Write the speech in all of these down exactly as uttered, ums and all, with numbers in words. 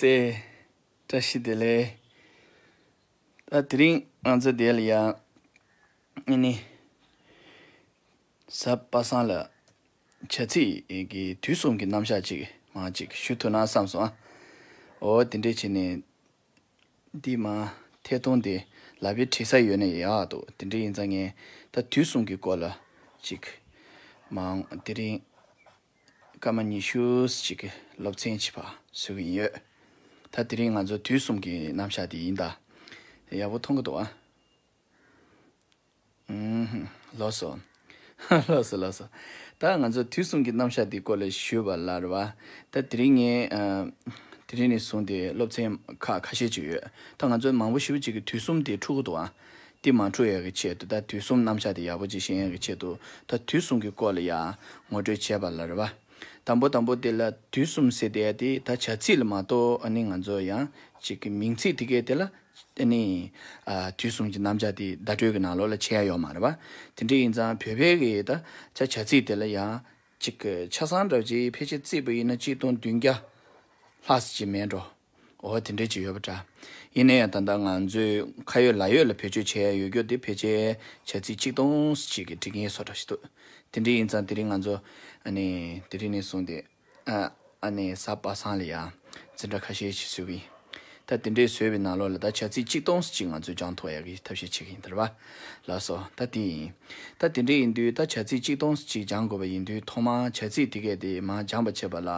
ཟེར། བཀྲ་ཤིས་བདེ་ལེགས། ད་དེ་རིང་ང་ཚོ་དེ་ལ་ཡང་ཨ་ནི་གཟའ་པ་སངས་ལ་བྱ་ཚིག་གི་དུས་གསུམ་གྱི་རྣམ་གཞག་ཅིག་མར་ཅིག་ཞུ་ཐུབ་ན་བསམ་སོང་ཨ། འོ་དེ་འདྲས་བྱས་ནས་འདི་མར་ཐད་གཏོང་དེ་ལབ་པའི་བྲིས་ས་ཡོད་ན་ཡག་འདུག་དེ་འདྲས་ཡིན་ཙང་ངས་ད་དུས་གསུམ་གྱི་སྐོར་ལ་ཅིག་མར་དེ་རིང་སྐར་མ་ཉི་ཤུ་ཅིག་གི་སློབ་ཚན་བྱེད་པ་བཟོ་གི་ཡོད། ད་དེ་རིང་ང་ཚོ་དུས་གསུམ་གྱི་རྣམ་གཞག་དེ་ཡིན་ད། ཡག་པོ་མཐོང་གི་འདུག་ཨ། ཨུམ། ལགས་སོ། ལགས་སོ་ལགས་སོ། ད་ང་ཚོ་དུས་གསུམ་གྱི་རྣམ་གཞག་དེའི་སྐོར་ལ་ཞུས་པ་ལ་རེད་བ། ད་དེ་རིང་ངས་ཨ། དེ་རིང་ནས་བཟུང་སྟེ་སློབ་ཚན་ཁག་ཁ་ཤས་ཅིག་ཡོད། ད་ང་ཚོ་མང་པོ་ཞེ་པོ་ཅིག་གིས་དུས་གསུམ་དེ་འཁྲུག་གི་འདུག་ཨ། དེ་མ་འཁྲུག་ཡག་གི་ཆེད་དུ་ད་དུས་གསུམ་རྣམ་གཞག་དེ་ཡག་པོ་ཅིག་ཤེས་ཡག་གི་ཆེད་དུ་ད་དུས་གསུམ་གྱི་སྐོར་ལ་ཡང་ངོ་སྤྲོད་བྱས་པ་ལ་རེད་བ། དང་པོ་དང་པོ་དེ་ལ་དུས་གསུམ་ཟེར་དེ་དེ་ད་བྱ་ཚིག་ལ་མ་གཏོགས་ཨ་ནི་ང་ཚོ་ཡང་ཅིག་གི་མིང་ཚིག་དེ་གས་དེ་ལ་ཨ་ནི་ཨ་དུས་གསུམ་གྱི་རྣམ་གཞག་དེ་བརྡ་སྤྲོད་ཀྱི་ནང་ལོགས་ལ་བྱས་ཡ་ཡོད་མ་རེད་བ། དེ་འདྲ་ཡིན་ཙང་བོད་པའི་གི་ད་ཆ་བྱ་ཚིག་དེ་ལ་ཡང་ཅིག་གི་ཆ་ཚང་འདྲ་བོ་ཅིག་ཕལ་ཆེར་བརྩིས་པ་ཡིན་ན་གཅིག་སྟོང་བདུན་བརྒྱ་ལྷག་ཙམ་ཅིག་མེད་འགྲོ། འོ་དེ་འདྲ་ཅིག་ཡོད་པ་འདྲ། ཡིན་ན་ཡང་ད་ལྟ་ང་ཚོའི་ཁ་ཡོད་ལག་ཡོད་ལ་བེད་སྤྱོད་བྱས་ཡོད་རྒྱུ་དེ་ཕལ་ཆེར་བྱ་ཚིག་གཅིག་སྟོང་ཙམ་ཅིག་གི་འབྲི་མཁན་བཟོ་འདྲ་ཞིག་འདུག་དེ་འདྲ་ཡིན་ཙང་དེ་རིང་ང་ཚོ་ཨ་ནི་དེ་རིང་ནས་བཟུང་སྟེ་ཨ་ཨ་ནི་གཟའ་པ་སངས་ལ་ཡང་འཛིན་གྲྭ་ཁ་ཤས་ཤིག་བཟོས་ཀྱི་ཡིན། ད་དེ་འདྲས་བཟོས་པའི་ནང་ལོགས་ལ་ད་བྱ་ཚིག་གཅིག་སྟོང་ཙམ་ཅིག་ང་ཚོས་སྦྱང་ཐུབ་ཡག་གི་ཐབས་ཤེས་བྱེད་ཀྱི་ཡིན་ད་རེད་བ། ལགས་སོ། ད་དེ་ཡིན། ད་དེ་འདྲས་ཡིན་དུས་ད་བྱ་ཚིག་གཅིག་སྟོང་ཙམ་ཅིག་སྦྱང་དགོས་པ་ཡིན་དུས་ཐོག་མར་བྱ་ཚིག་དེ་གས་དེ་མར་སྦྱང་པ་བྱེད་པ་ལ་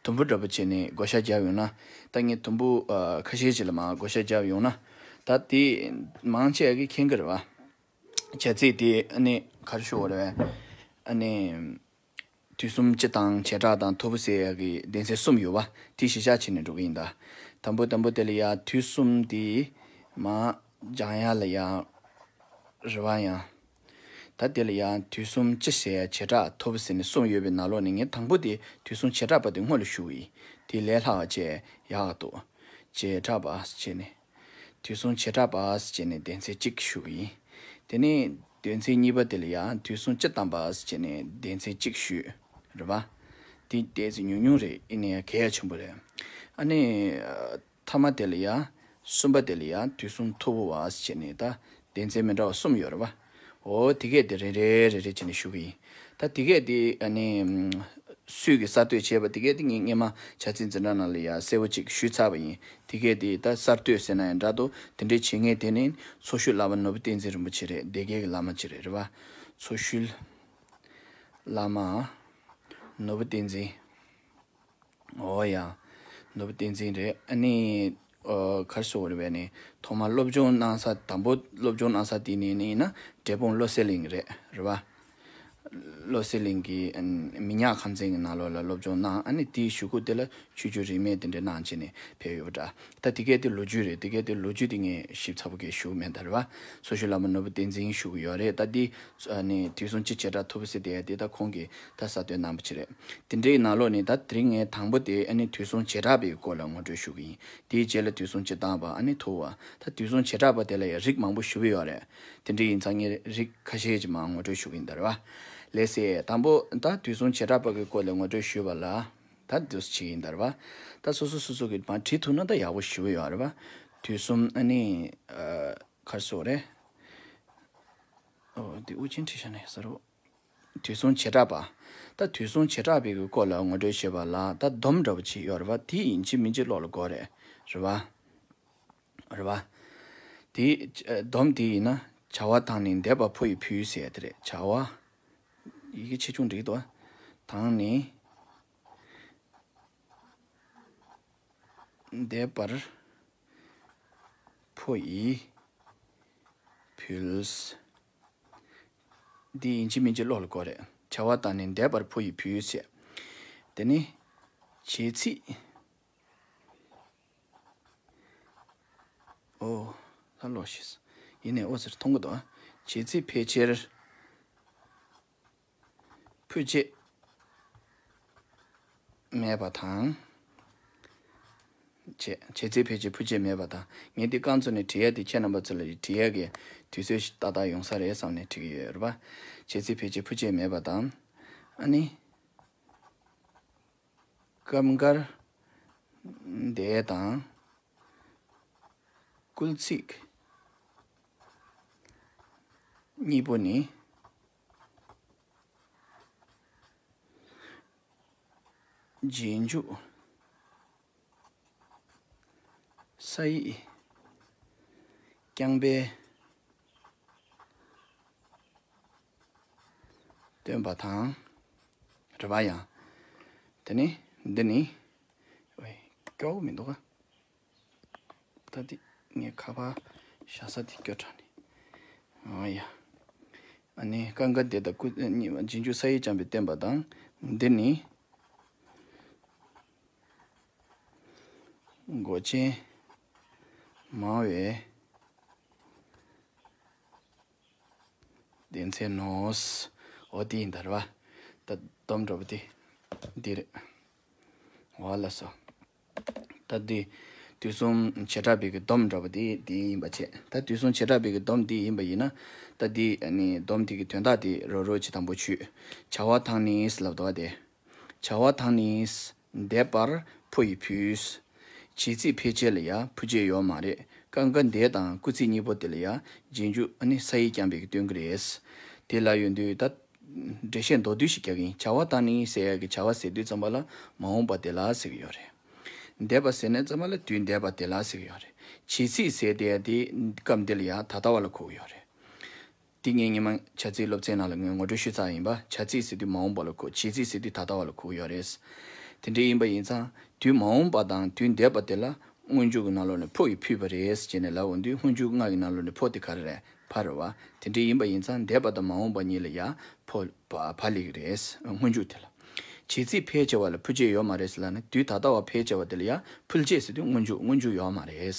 དུམ་བུ་འདྲ་པོ་བྱས་ནས་བགོ་བཤའ་བརྒྱབ་ཡོང་ན། ད་ངས་དུམ་བུ་ཨ་ཁ་ཤས་ཅིག་ལ་མར་བགོ་བཤའ་བརྒྱབ་ཡོང་ན། ད་དེ་མང་ཆེ་བ་གིས་མཁྱེན་གྱི་རེད་བ། བྱ་ཚིག་དེ་ཨ་ནི་ག་རེ་ཞུ་དགོས་རེད་བས། ཨ་ནི། དུས་གསུམ་སྤྱི་དང་བྱེ་བྲག་དང་ཐོར་བུ་ཟེར་ཡག་གི་སྡེ་ཚན་གསུམ་ཡོད་པ་དེ་གཞི་བཞག་བྱས་ནས་འགྲོ་གི་ཡིན་ད། དང་པོ་དང་པོ་དེ་ལ་ཡང་དུས་གསུམ་དེ་མར་སྦྱང་ཡག་ལ་ཡང་རེ་བ་ཡང་། ད་དེ་ལ་ཡང་དུས་གསུམ་སྤྱི་ཟེར་ཡག་བྱེ་བྲག་ཐོར་བུ་ཟེར་ནས་གསུམ་ཡོད་པའི་ནང་ལོགས་ནས་ངས་དང་པོ་དེ་དུས་གསུམ་བྱེ་བྲག་པ་དེ་སྔོན་ལ་ཞུ་གི་ཡིན། དེ་ལས་སླ་བ་བྱས་ཡག་འདུག་བྱེ་བྲག་པ་ཟེར་བྱས་ནས། དུས་གསུམ་བྱེ་བྲག་པ་ཟེར་བྱས་ནས་སྡེ་ཚན་གཅིག་ཞུ་གི་ཡིན། དེ་ནས་སྡེ་ཚན་གཉིས་པ་དེ་ལ་ཡང་དུས་གསུམ་སྤྱི་དང་པ་ཟེར་བྱས་ནས་སྡེ་ཚན་གཅིག་ཞུས། རེད་བ། དེ་ཏོག་ཙམ་ཉུང་ཉུང་རེད། ཡིན་ནའི་གལ་ཆེན་པོ་རེད། ཨ་ནི་ཨ་མཐའ་མ་དེ་ལ་ཡང་གསུམ་པ་དེ་ལ་ཡང་དུས་གསུམ་ཐོར་བུ་བ་ཟེར་བྱས་ནས་ད་སྡེ་ཚན་མི་འདྲ་བ་གསུམ་ཡོད་རེད་བ། འོ་དེ་གས་དེ་རེ་རེ་རེ་རེ་བྱས་ནས་ཞུ་གི་ཡིན། ད་དེ་གས་དེ་ཨ་ནི་སུས་ཀྱིས་གསར་གཏོད་བྱས་པ་དེ་གས་དེ་ངས་སྔོན་མ་བྱ་ཚིག་འཛིན་གྲྭ་ནང་ལ་ཡང་གསལ་པོ་ཅིག་ཞུས་ཚར་བ་ཡིན། དེ་གས་དེ་ད་གསར་གཏོད་ཟེར་ན་ཡང་འདྲ་འདུག་དེ་འདྲའི་བྱེད་མཁན་དེ་ནི་མཚོ་ཤུལ་བླ་མ་ནོར་བུ་བསྟན་འཛིན་རིན་པོ་ཆེ་རེད། སྡེ་དགེ་གི་བླ་མ་ཅིག་རེད། རེད་བ། མཚོ་ཤུལ་བླ་མ་ནོར་བུ་བསྟན་འཛིན། འོ་ཡ། ནོར་བུ་བསྟན་འཛིན་རེད། ཨ་ནི། ཨོ། ག་རེ་ཟེར་དགོས་རེད་པས་ནི། ཐོག་མར་སློབ་སྦྱོང་གནང་ས་དང་པོ་སློབ་སྦྱོང་གནང་ས་དེ་ནི་ནི་ཡིན་ན་འབྲས་སྤུངས་བློ་གསལ་གླིང་རེད། རེད་བ། བློ་གསལ་གླིང་གི་མི་ཉག་ཁམས་ཚན་གྱི་ནང་ལོགས་ལ་སློབ་སྦྱོང་གནང་། ཨ་ནི་དེའི་གཞུག་གུ་དེ་ལ་ཆོས་བརྒྱུད་རིས་མེད་དེ་འདྲ་གནང་བྱས་ནས་ཕེབས་ཡོད་པ་འདྲ། ད་དེ་གས་དེ་ལོ་རྒྱུས་རེད། དེ་གས་དེ་ལོ་རྒྱུས་དེ་ངས་ཞིབ་ཚགས་པོ་གས་ཞུ་མེད་ད། རེད་བ། མཚོ་ཤུལ་བླ་མ་ནོར་བུ་བསྟན་འཛིན་ཞུ་གི་ཡོད་རེད། ད་དེ་ཨ་ནི་དུས་གསུམ་སྤྱི་བྱེ་བྲག་ཐོར་བུ་ཟེར་དེ་ཡ་དེ་ད་ཁོང་གིས་ད་གསར་གཏོད་གནང་པ་ཅིག་རེད། དེ་འདྲའི་ནང་ལོགས་ནས་ད་དེ་རིང་ངས་དང་པོ་དེ་ཨ་ནི་དུས་གསུམ་བྱེ་བྲག་པའི་སྐོར་ལ་ངོ་སྤྲོད་ཞུ་གི་ཡིན། དེའི་རྗེས་ལ་དུས་གསུམ་སྤྱི་དང་པ། ཨ་ནི་ཐོར་བུ་བ། ད་དུས་གསུམ་བྱེ་བྲག་པ་དེ་ལ་ཡང་རིགས་མང་པོ་ཞེ་པོ་ཡོད་རེད། དེ་འདྲ་ཡིན་ཙང་ངས་རིགས་ཁ་ཤས་ཅིག་མར་ངོ་སྤྲོད་ཞུ་གི་ཡིན་ད། རེད་བ། ལགས་སེ། དང་པོ་ད་དུས་གསུམ་བྱེ་བྲག་པ་གི་སྐོར་ལ་ངོ་སྤྲོད་ཞུས་པ་ལ། ད་འདུག་སེ་བྱེད་ཀྱི་ཡིན་ད། རེད་བ། ད་སོ་སོ་སོ་སོ་གིས་མར་བྲིས་ཐུབ་ན་ད་ཡག་པོ་ཞེ་པོ་ཡོད་རེད་བ། དུས་གསུམ་ཨ་ནི་ཨ་ག་རེ་ཟེར་དགོས་རེད། ཨོ་འདི་དབུ་ཅན་བྲིས་བཞག་ནས་ཟེར་རོ། དུས་གསུམ་བྱེ་བྲག་པ། ད་དུས་གསུམ་བྱེ་བྲག་པའི་གི་སྐོར་ལ་ངོ་སྤྲོད་བྱེད་པ་ལ་ད་སྡོམ་འདྲ་པོ་ཅིག་ཡོད་རེད་བ། དེ་ཡིན་གཅིག་མིན་གཅིག་ཀློག་ལ་དགོས་རེད། རེད་བ། རེད་བ། དེ་སྡོམ་དེ་ཡིན་ན་བྱ་བ་དང་ནི་འདས་པ་འཕོ་ཡི་ཕུལ་ཟེར་དེ་རེད། བྱ་བ། ཡི་གེ་ཆེ་ཆུང་འགྲིག་འདུག་བ། དང་ནི་འདས་པར་འཕོ་ཡི་ཕུལ། འདི་ཡིན་གཅིག་མིན་གཅིག་ཀློག་ལ་དགོས་རེད། བྱ་བ་དང་ནི་འདས་པར་འཕོ་ཡི་ཕུལ་ཟེར། དེ་ནི་བྱེད་ཚིག་ཨོ། ད་ཀློག་ཤེས། ཡིན་ནའི་ཨོ་ཟེར་མཐོང་གི་འདུག་བྱེད་ཚིག་ཕལ་ཆེར་ཕུད་བྱེད་མེད་པ་དང་། བྱེད་བྱེད་ཚིག་ཕལ་ཆེར་ཕུད་བྱེད་མེད་པ་དང་། ངས་འདི་རྐང་བཙུགས་ནས་བྲིས་ཡ་དེ་ཁྱེད་རྣམ་པ་ཚོ་ལ་བྲིས་ཡ་གི་དུས་ཚོད་ཏག་ཏག་ཡོང་ས་རེད་བསམ་ནས་བྲིས་ཀྱི་ཡོད་རེད་པ། བྱེད་ཚིག་ཕལ་ཆེར་ཕུད་བྱེད་མེད་པ་དང་། ཨ་ནི། སྐབས་འགར་ འདས་དང་སྐུལ་ཚིག་གཉིས་པོ་ནི་རྗེས་འཇུག་ས་ཡིག་རྐྱང་པས་སྟོན་པ་དང་། རེད་པ། ཡང་དེ་ནི་འདི་ནི། ཝེ། སྐྱོ་བོ་མི་འདུག་ག་ད་འདི་ངས་ཁ་པར་བཞག་ས་དེ་སྐྱོ་དྲགས་ནས། ཨོ་ཡ། ཨ་ནི་སྐབས་འགར་འདས་དང་སྐུལ་རྗེས་འཇུག་ས་ཡིག་རྐྱང་པས་སྟོན་པ་དང་། འདི་ནི་མགོ་ཅན་མང་བའི་སྡེ་ཚན་ནོ། འོ་དེ་ཡིན་ད་རེད་པ། ད་སྡོམ་འདྲ་པོ་དེ་འདི་རེད། འོ་ལགས་སོ། ད་འདི་དུས་གསུམ་བྱེ་བྲག་པའི་གི་སྡོམ་འདྲ་པོ་དེ་དེ་ཡིན་པ་བྱས། ད་དུས་གསུམ་བྱེ་བྲག་པའི་གི་སྡོམ་དེ་ཡིན་པ་ཡིན་ན། ད་འདི་ནི་སྡོམ་དེ་གི་དོན་དག་དེ་རོ་རོ་ཅིག་དང་པོ་ཆུད། བྱ་བ་དང་ནི་ལབ་འདུག་པ་དེ། བྱ་བ་དང་ནི། འདས་པར་ཕོ་ཡིས་ཕུལ། བྱེད་ཚིག་ཕལ་ཆེར་ལ་ཡང་ཕུལ་བྱེད་ཡོད་མ་རེད། སྐབས་འགར་འདས་དང་སྐུལ་ཚིག་གཉིས་པོ་དེ་ལ་ཡང་རྗེས་འཇུག་ཨ་ནི་ས་ཡིག་རྐྱང་པས་གི་སྟོན་གི་རེད། དེ་ལ་ཡོང་དུས་ད། འགྲེལ་བཤད་མདོར་བསྡུས་ཤིག་རྒྱག་གི་ཡིན། བྱ་བ་དང་ནི་ཟེར་ཡག་གི་བྱ་བ་ཟེར་དུས་ཙམ་པ་ལ་མ་འོངས་པ་དེ་ལ་ཟེར་གི་ཡོད་རེད། འདས་པ་ཟེར་ནས་ཙམ་པ་ལ་དུས་འདས་པ་དེ་ལ་ཟེར་གི་ཡོད་རེད། བྱེད་ཚིག་ཟེར་དེ་ཡང་དེ་སྐབས་འདི་ལ་ཡང་ད་ལྟ་བ་ལ་གོ་གི་ཡོད་རེད། འདི་ངས་སྔོན་མ་བྱ་ཚིག་སློབ་ཚན་ནང་ལ་ངས་ངོ་སྤྲོད་ཞུས་ཚར་ཡིན་པ། བྱ་ཚིག་ཟེར་དུས་མ་འོངས་པ་ལ་གོ། བྱེད་ཚིག་ཟེར་དུས་ད་ལྟ་བ་ལ་གོ་གི་ཡོད་རེད། དེ་འདྲ་ཡིན་པ་ཡིན་ཙང་དུས་མ་འོངས་པ་དང་དུས་འདས་པ་དེ་ལ་སྔོན་འཇུག་གི་ནང་ལོགས་ནས་ཕོ་ཡིས་ཕུལ་བ་རེད་ཅེས་ནས་ལབ་འོང་དུས། སྔོན་འཇུག་ལྔ་གི་ནང་ལོགས་ནས་ཕོ་དེ་ག་རེ་རེད། ཕ་རེད་པ། དེ་འདྲ་ཡིན་པ་ཡིན་ཙང་འདས་པ་དང་མ་འོངས་པ་གཉིས་ལ་ཡང་ཕོ་ཕ་ཕ་ལབ་ཀྱི་རེད། སྔོན་འཇུག་དེ་ལ། བྱེད་ཚིག་ཕལ་ཆེ་བ་ལ་ཕུལ་བྱེད་ཡོད་མ་རེད་ཟེར་ལབ་ན། དུས་ད་ལྟ་བ་ཕལ་ཆེ་བ་དེ་ལ་ཡང་ཕུལ་བྱེད་ཟེར་དུས་སྔོན་འཇུག་སྔོན་འཇུག་ཡོད་མ་རེད།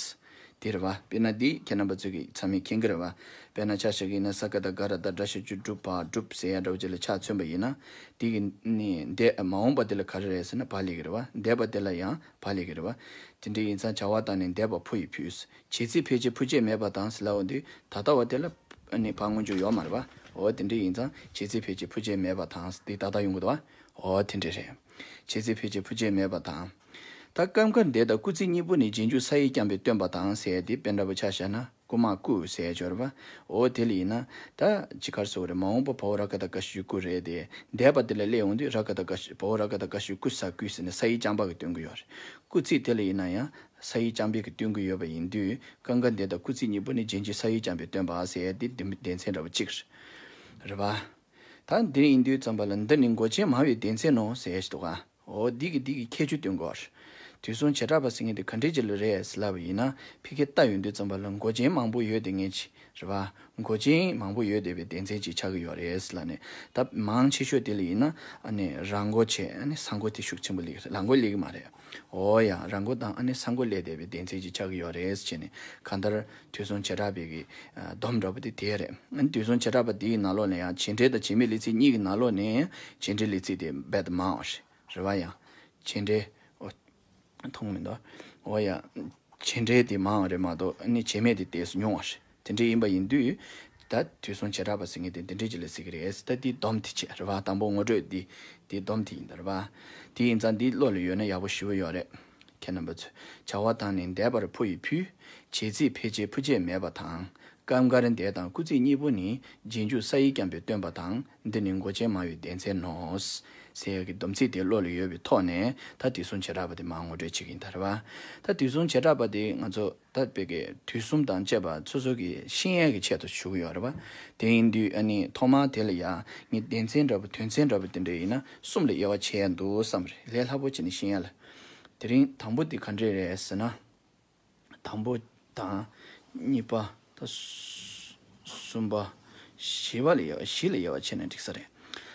དེ་རེད་པ། དཔེར་ན་འདི་ཁྱེད་རྣམ་པ་ཚོ་གིས་ཚང་མས་མཁྱེན་གྱི་རེད་པ། དཔེར་ན་ཆ་བཞག་གི་ཡིན་ན་ས་ཀ་བཏགས་སྒ་ར་བཏགས་སྒྲ་ཞབས་ཀྱུ་སྒྲུབ་པ་སྒྲུབ་ཟེར་ཡ་འདྲ་བོ་ཅིག་ལ་ཆ་མཚོན་པ་ཡིན་ན། དེ་གི་ནི་འདས་མ་འོངས་པ་དེ་ལ་ག་རེ་རེད་ཟེར་ན་ཕ་ལབ་ཀྱི་རེད་པ། འདས་པ་དེ་ལ་ཡང་ཕ་ལབ་ཀྱི་རེད་པ། དེ་འདྲ་ཡིན་ཙང་བྱ་བ་དང་ནི་འདས་པ་ཕོ་ཡིས་ཕུལ། བྱེད་ཚིག་ཕལ་ཆེར་ཕུལ་བྱེད་མེད་པ་དང་ཟེར་ལབ་འོང་དུས་ད་ལྟ་བ་དེ་ལ་ནི་ཕ་སྔོན་འཇུག་ཡོད་མ་རེད་པ། འོ་དེ་འདྲ་ཡིན་ཙང་བྱེད་ཚིག་ཕལ་ཆེར་ཕུལ་བྱེད་མེད་པ་དང་དེ་ད་ལྟ་ཡོང་གི་འདུག་པ། འོ་དེ་འདྲ་རེད། བྱེད་ཚིག་ཕལ་ཆེར་ཕུལ་བྱེད་མེད་པ་དང་། ད་སྐབས་འགར་འདས་དང་སྐུལ་ཚིག་གཉིས་པོ་ནི་རྗེས་འཇུག་ས་ཡིག་རྐྱང་པས་སྟོན་པ་དང་ཟེར་ཡ་དེ་དཔེ་འདྲ་པོ་ཆ་བཞག་ན། རྐུ་མ་རྐུ་ཟེར་ཡ་ཅིག་ཡོད་རེད་པ། འོ་དེ་ལ་ཡིན་ན་ད་ཅི་ག་རེ་ཟེར་དགོས་རེད། མ་འོངས་པ་བའོ་ར་ག་བཏགས་ག་ཞབས་ཀྱུ་རྐུ་རེད་དེ། འདས་པ་དེ་ལ་སླེབས་འོང་དུས་ར་ག་བཏགས་རྐ་ཞབས་བའོ་ར་ག་བཏགས་རྐ་ཞབས་ཀྱུ་རྐུ་ས་རྐུས་ཟེར་ནས་ས་ཡིག་རྐྱང་པ་གིས་སྟོན་གྱི་ཡོད་རེད། སྐུལ་ཚིག་དེ་ལ་ཡིན་ན་ཡང་ས་ཡིག་རྐྱང་པས་གིས་སྟོན་གྱི་ཡོད་པ་ཡིན་དུས། སྐབས་འགར་འདས་དང་སྐུལ་ཚིག་གཉིས་པོ་ནི་རྗེས་འཇུག་ས་ཡིག་རྐྱང་པས་སྟོན་པ་ཟེར་ཡ་དེ་སྡེ་སྡེ་ཚན་འདྲ་པོ་གཅིག་རེད། རེད་པ། ད་འདི་ཡིན་དུས་ཙམ་པ་ལ་འདི་ནི་མགོ་ཅན་མང་བའི་སྡེ་ཚན་ནོ་ཟེར་ཞིག་འདུག་ག་འོ་འདི་གིས་འདི་གི་ཁྱད་ཆོས་སྟོན་གྱི་ཡོད་རེད། དུས་གསུམ་བྱེ་བྲག་པ་ཟེར་མཁན་དེ་ག་འདྲས་ཅིག་ལ་རེད་ཟེར་ལབ་པ་ཡིན་ན། ཕ་གིར་ལྟ་ཡོང་དུས་ཙམ་པ་ལ་མགོ་ཅན་མང་པོ་ཡོད་བསྡད་མཁན་ཅིག་རེད་པ། མགོ་ཅན་མང་པོ་ཡོད་བསྡད་པའི་སྡེ་ཚན་ཅིག་ཆགས་ཀྱི་ཡོད་རེད་ཟེར་ལབ་ནས། ད་མང་ཆེ་ཤོས་དེ་ལ་ཡིན་ན་ཨ་ནི་ར་མགོ་བྱས། ཨ་ནི་ས་མགོ་དེ་ཤུགས་ཆེན་པོ་སླེབས་ཀྱི་རེད། ལ་མགོ་སླེབས་ཀྱི་མ་རེད། འོ་ཡ། ར་མགོ་དང་ཨ་ནི་ས་མགོ་སླེབས་བསྡད་པའི་སྡེ་ཚན་ཅིག་ཆགས་ཀྱི་ཡོད་རེད་ཟེར་ནས། གང་ལྟར་དུས་གསུམ་བྱེ་བྲག་པའི་གི་སྡོམ་འདྲ་པོ་དེ་དེ་རེད། ཨ་ནི་དུས་གསུམ་བྱེ་བྲག་པ་དེའི་ནང་ལོགས་ནས་ཡང་བྱེད་འབྲེལ་དང་བྱེད་མེད་ལས་ཚིག་གཉིས་ཀྱི་ནང་ལོགས་ནས་བྱེད་འབྲེལ་ལས་ཚིག་དེ་རྦད་དེ་མང་བ་རེད། རེད་པ། ཡང་བྱེད་འབྲེལ། འོ། མཐོང་མི་འདུག་འོ་ཡ། བྱེད་འབྲེལ་དེ་མང་བ་རེད་མ་གཏོགས་ཨ་ནི་བྱེད་མེད་དེ་ཏོག་ཙམ་ཉུང་བ་རེད། དེ་འདྲ་ཡིན་པ་ཡིན་དུས། ད་དུས་གསུམ་བྱེ་བྲག་པ་ཟེར་མཁན་དེ་འདི་འདྲས་ཅིག་ལ་ཟེར་གྱི་རེད། ད་འདི་སྡོམ་དེ་བྱས་རེད་པ། དང་པོ་ངོ་སྤྲོད་འདི། འདི་སྡོམ་དེ་ཡིན་ད་རེད་པ། དེ་ཡིན་ཙང་འདི་བློ་ལ་ཡོད་ན་ཡག་པོ་ཞེ་པོ་ཡོད་རེད། ཁྱེད་རྣམ་པ་ཚོས། བྱ་བ་དང་ནི་འདས་པར་ཕོ་ཡིས་ཕུལ། བྱེད་ཚིག་ཕལ་ཆེར་ཕུལ་བྱེད་མེད་པ་དང་། སྐབས་འགར་འདས་དང་སྐུལ་ཚིག་གཉིས་པོ་ནི་རྗེས་འཇུག་ས་ཡིག་རྐྱང་པས་སྟོན་པ་དང་། འདི་ནི་མགོ་ཅན་མང་བའི་སྡེ་ཚན་ནོ། ཟེར་ཡག་གི་སྡོམ་ཚིག་དེ་བློ་ལ་ཡོད་པའི་ཐོག་ནས། ད་དུས་གསུམ་བྱེ་བྲག་པ་དེ་མར་ངོ་སྤྲོད་བྱེད་ཀྱི་ཡིན་ད་རེད་པ། ད་དུས་གསུམ་བྱེ་བྲག་པ་དེ་ང་ཚོ་ད་དཔེ་གི་དུས་གསུམ་དང་བཅས་པ་སོ་སོ་གི་ཤེས་ཡག་གི་ཆེད་དུ་ཞུ་གི་ཡོད་རེད་པ། དེ་ཡིན་དུས་ཨ་ནི་ཐོག་མར་དེ་ལ་ཡ་ངས་སྡེ་ཚན་འདྲ་པོ་དོན་ཚན་འདྲ་པོ་དེ་འདྲ་ཡིན་ན་གསུམ་ལ་དབྱེ་བ་ཕྱེ་ཡ་འདུག་བསམ་རེད། ལས་སླ་པོ་བྱས་ནས་ཤེས་ཡ་ལ། དེ་རིང་དང་པོ་དེ་ག་འདྲས་རེད་ཟེར་ན། དང་པོ་དང་། གཉིས་པ། ད་གསུམ་པ། བཞི་པ་ལ་དབྱེ་བ། བཞི་ལ་དབྱེ་བ་ཕྱེ་ན་འགྲིག་ས་རེད།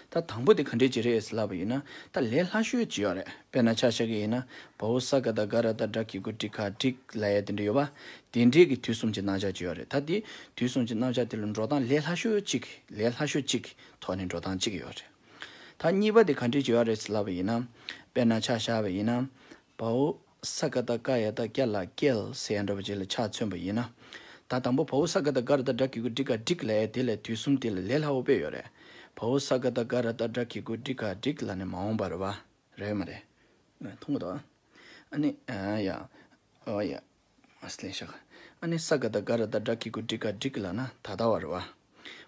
ད་དང་པོ་དེ་ག་འདྲས་ཅིག་རེད་ཟེར་ལབ་པ་ཡིན་ན། ད་ལས་སླ་ཤོས་ཅིག་ཡོད་རེད། དཔེར་ན་ཆ་བཞག་གི་ཡིན་ན། བའོ་ས་ཀ་བཏགས་སྒ་ར་བཏགས་སྒྲ་གི་གུ་འགྲི་ག་འགྲིག་ལབ་ཡ་དེ་འདྲ་ཡོད་པ། དེ་འདྲས་ཀྱི་དུས་གསུམ་གྱི་རྣམ་གཞག་ཅིག་ཡོད་རེད། ད་དེ་དུས་གསུམ་གྱི་རྣམ་གཞག་དེ་ལ་འགྲོ་སྟངས་ལས་སླ་ཤོས་གཅིག་ལས་སླ་ཤོས་གཅིག་གི་ཐོག་ནས་འགྲོ་སྟངས་གཅིག་ཡོད་རེད། ད་གཉིས་པ་དེ་ག་འདྲས་ཅིག་ཡོད་རེད་ཟེར་ལབ་པ་ཡིན་ན། དཔེར་ན་ཆ་བཞག་པ་ཡིན་ན། བའོ་ས་ཀ་བཏགས་སྐ་ཡ་བཏགས་སྐྱ་ལ་སྐྱལ་ཟེར་ཡ་འདྲ་པོ་ཅིག་ལ་ཆ་མཚོན་པ་ཡིན་ན། ད་དང་པོ་བའོ་ས་ཀ་བཏགས་སྒ་ར་བཏགས་སྒྲ་གི་གུ་འགྲི་ག་འགྲིག་ལབ་ཡ་དེ་ལ་དུས་གསུམ་དེ་ལ་ལས་སླ་པོ་དཔེ་ཡོད་རེད། བའོ་ས་ཀ་བཏགས་སྒ་ར་བཏགས་སྒྲ་གི་གུ་འགྲི་ག་འགྲིག་ལབ་ནས་མ་འོངས་པ་རེད་པ། རེད་མ་རེད། མཐོང་གི་འདུག་ཨ་ནི་ཨ་ཡ། ཨོ་ཡ། ཨ་སླེ་ཤག་ཨ་ནི་ས་ག་བཏགས་སྒ་ར་བཏགས་སྒྲ་གི་གུ་སྒྲི་ག་སྒྲིག་ལབ་ན་ད་ལྟ་བ་རེད་བ།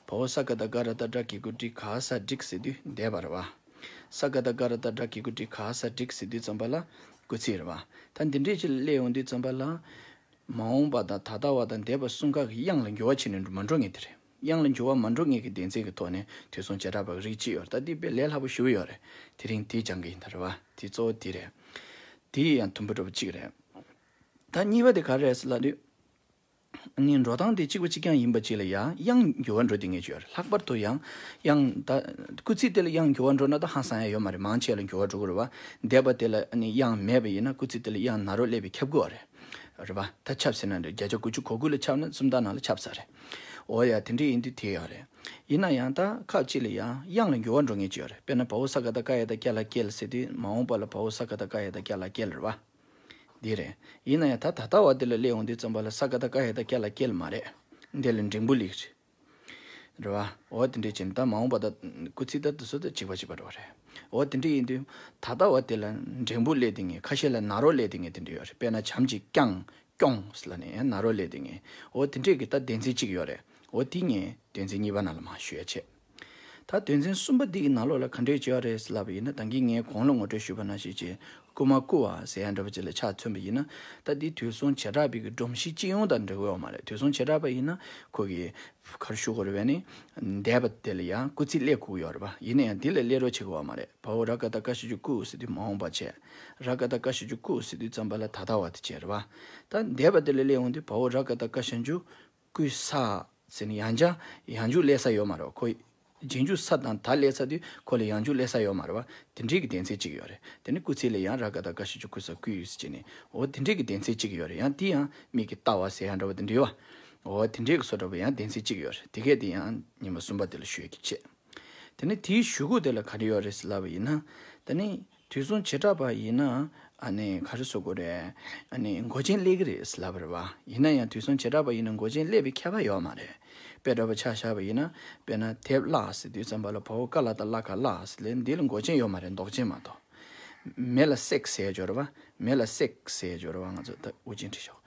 བ་འོག་ས་ག་བཏགས་སྒ་ར་བཏགས་སྒྲ་གི་གུ་སྒྲི་ག་ས་སྒྲིག་ཟེར་དུས་འདས་པ་རེད་བ། ས་ག་བཏགས་སྒ་ར་བཏགས་སྒྲ་གི་གུ་སྒྲི་ག་ས་སྒྲིག་ཟེར་དུས་ཙམ་པ་ལ་སྐུལ་ཚིག་རེད་བ། ད་འདི་འདྲས་ཅིག་ལ་སླེབས་ཡོང་དུས་ཙམ་པ་ལ། མ་འོངས་པ་དང་ད་ལྟ་བ་དང་འདས་པ་གསུམ་ཀ་གི་དབྱངས་ལ་འགྱུར་བ་ཕྱིན་ནས་མ་འགྲོ་ངེས་དེ་རེད། དབྱངས་ལ་འགྱུར་བ་མ་འགྲོ་ངེས་ཀྱི་སྡེ་ཚན་གྱི་ཐོག་ནས་དུས་གསུམ་བྱེ་བྲག་པ་གི་རིགས་གཅིག་ཡོད་རེད། ད་འདི་དཔེ་ལས་སླ་པོ་ཞེ་པོ་ཡོད་རེད། དེ་རིང་དེ་སྦྱང་གི་ཡིན་ད་རེད་བ། དེ་གཙོ་བོ་དེ་རེད། དེ་ཡང་དུམ་བུ་འདྲ་པོ་གཅིག་རེད། ད་གཉིས་པ་དེ་ག་རེ་རེད་ཟེར་ལབ་དུས། ནི་འགྲོ་སྟངས་དེ་གཅིག་པ་གཅིག་རྐྱང་ཡིན་པ་གཅིག་ལ་ཡང་དབྱངས་འགྱུར་བ་འགྲོ་དེ་ངེས་ཅིག་ཡོད་རེད། ལྷག་པར་དུ་ཡང་དབྱངས་ད་སྐུལ་ཚིག་དེ་ལ་དབྱངས་འགྱུར་བ་འགྲོ་ན་ད་ཧང་སང་ཡ་ཡོད་མ་རེད། མང་ཆེ་ལ་འགྱུར་བ་འགྲོ་གི་རེད་བ། འདས་པ་དེ་ལ་ནི་དབྱངས་མེད་པ་ཡིན་ན་སྐུལ་ཚིག་དེ་ལ་དབྱངས་ན་རོ་སླེབས་པའི་ཁྱབ་དགོས་པ་རེད། རེད་བ། ད་ཁྱབ་ཟེར་ན་འདྲ་བརྒྱ་ཆ་དགུ་བཅུ་གོ་དགུ་ལ་ཁྱབ་ན་སུམ་རྟགས་ནང་ལ་ཁྱབ་ས་རེད། འོ་ཡ་དེ་འདྲ་ཡིན་དུས་དེ་ཡོད་རེད། ཡིན་ན་ཡང་ད་ཁ་ཅིག་ལ་ཡང་དབྱངས་ལ་འགྱུར་བ་འགྲོ་ངེས་ཅིག་ཡོད་རེད། དཔེར་ན་བ་འོག་ས་ག་བཏགས་སྐ་ཡ་བཏགས་སྐྱ་ལ་སྐྱེལ་ཟེར་དུས་མ་འོངས་པ་ལ་བ་འོག་ས་ག་བཏགས་སྐ་ཡ་བཏགས་སྐྱ་ལ་སྐྱེལ་རེད་བ། འདི་རེད། ཡིན་ན་ཡང་ད་ད་ལྟ་བ་འདི་ལ་སླེབས་ཡོང་དུས་ཙམ་པ་ལ་ས་ག་བཏགས་སྐ་ཡ་བཏགས་སྐྱ་ལ་སྐྱེལ་མ་རེད། འདི་ལ་འགྲེང་བུ་སླེབས་རེད། རེད་བ། འོ་དེ་འདྲས་བྱས་ནས་ད་མ་འོངས་པ་ད་སྐུལ་ཚིག་ད་དེ་ཚོ་ད་གཅིག་པ་གཅིག་པ་འགྲོ་བ་རེད། འོ་དེ་འདྲས་ཡིན་དུས་ད་ལྟ་བ་དེ་ལ་འགྲེང་བུ་སླེབས་དེ་ངེས། ཁ་ཤས་ལ་ན་རོ་སླེབས་དེ་ངེས་དེ་འདྲས་ཡོད་རེད། དཔེར་ན་བྱམས་ཀྱིས་བསྐྱངས་སྐྱོངས་ཟེར་ལབ་ནས་ཡང་ན་རོ་སླེབས་དེ་ངེས། འོ་དེ་འདྲས་ཀྱི་ད་སྡེ་ཚན་གཅིག་ཡོད་རེད། འོ་དེ་ངས་སྡེ་ཚན་གཉིས་པ་ནང་ལ་མར་ཞུ་ཡ་བྱས། ད་དོན་ཚན་གསུམ་པ་འདི་ཡི་ནང་ལོགས་ལ་ག་འདྲས་བྱས་པ་རེད་ཟེར་ལབ་པ་ཡིན་ན། ད་གིན་ངས་གོང་ལ་ངོ་སྤྲོད་ཞུས་པ་ནང་བཞིན་བྱས། རྐུ་མ་རྐུ་བ་ཟེར་ཡ་འདྲ་པོ་ཅིག་ལ་ཆ་མཚོན་པ་ཡིན་ན། ད་འདི་དུས་གསུམ་བྱེ་བྲག་པའི་གི་སྒྲོམ་གཞི་སྤྱི་ཡོངས་དང་འབྲེལ་བ་ཡོད་མ་རེད། དུས་གསུམ་བྱེ་བྲག་པ་ཡིན་ན་ཁོ་གི་ག་རེ་ཞུ་དགོས་རེད་པས་ནི། འདས་པ་དེ་ལ་ཡང་སྐུལ་ཚིག་སླེབས་དགོས་ཀྱི་ཡོད་རེད་པ། ཡིན་ན་ཡང་འདི་ལ་སླེབས་རོགས་བྱེད་དགོས་པ་མ་རེད། བ་འོག་ར་ག་བཏགས་སྐ་ཞབས་ཀྱུ་སྐུ་ཟེར་དུས་མ་འོངས་པ་བྱས། ར་ག་བཏགས་སྐ་ཞབས་ཀྱུ་རྐུ་ཟེར་དུས་ཙམ་པ་ལ་ད་ལྟ་བ་དེ་བྱས་རེད་པ། ད་འདས་པ་དེ་ལ་སླེབས་ཡོང་དུས་བ་འོག་ར་ག་བཏགས་སྐ་ཞབས་ཀྱུ་རྐུ་ས་ཟེར་ནས་ཡང་བསྐྱར་ཡང་འཇུག་སླེབས་ས་ཡོད་མ་རེད་པ། ཁོ་རྗེས་འཇུག་ས་དང་ད་སླེབས་ཚར་དུས་ཁོ་ལ་ཡང་འཇུག་སླེབས་ས་ཡོད་མ་རེད་པ། དེ་འདྲའི་གི་སྡེ་ཚན་གཅིག་ཡོད་རེད། དེ་ནི་སྐུལ་ཚིག་ལ་ཡང་ར་ག་བཏགས་སྐ་ཞབས་ཀྱུ་རྐུ་ས་རྐུས་ཡོད་ཟེར་བྱས་ནས། འོ་དེ་འདྲའི་གི་སྡེ་ཚན་གཅིག་ཡོད་རེད། ཡང་དེ་ཡང་མིག་གིས་ལྟ་བ་ཟེར་ཡང་འདྲ་པོ་དེ་འདྲ་ཡོད་པ། འོ་དེ་འདྲའི་གི་བཟོ་འདྲ་པོ་ཡང་སྡེ་ཚན་གཅིག་ཡོད་རེད། དེ་གས་དེ་ཡང་ཉི་མ་གསུམ་པ་དེ་ལ་ཞུ་ཡ་གི་བྱས། དེ་ནས་དེའི་གཞུག་གུ་དེ་ལ་ག་རེ་ཡོད་རེད་ཟེར་ལབ་པ་ཡིན་ན། དེ་ནི་དུས་གསུམ་བྱེ་བྲག་པ་ཡིན་ན། ཨ་ནི་ག་རེ་ཟེར་དགོས་རེད། ཨ་ནི་མགོ་ཅན་སླེབས་ཀྱི་རེད་ཟེར་ལབ་པ་རེད་པ། ཡིན་ན་ཡང་དུས་གསུམ་བྱེ་བྲག་པ་ཡིན་ན་མགོ་ཅན་སླེབས་པའི་ཁྱད་པར་ཡོད་མ་རེད། དཔེ་འདྲ་པོ་ཆ་བཞག་པ་ཡིན་ན། དཔེར་ན་དེབ་བཀླགས་ཟེར་དུས་ཙམ་པ་ལ་བ་འོག་ཀ་ལ་བཏགས་ཀླ་ག་བཀླགས་ཟེར་ལབ། འདི་ལ་མགོ་ཅན་ཡོད་མ་རེད། འདོགས་ཅན་མ་གཏོགས། མེ་ལ་བསྲེགས་ཟེར་ཡ་ཅིག་ཡོད་རེད་པ། མེ་ལ་བསྲེགས་ཟེར་ཡ་ཅིག་ཡོད་རེད་པ། ང་ཚོ་ད་དབུ་ཅན་བྲིས་ཤོག་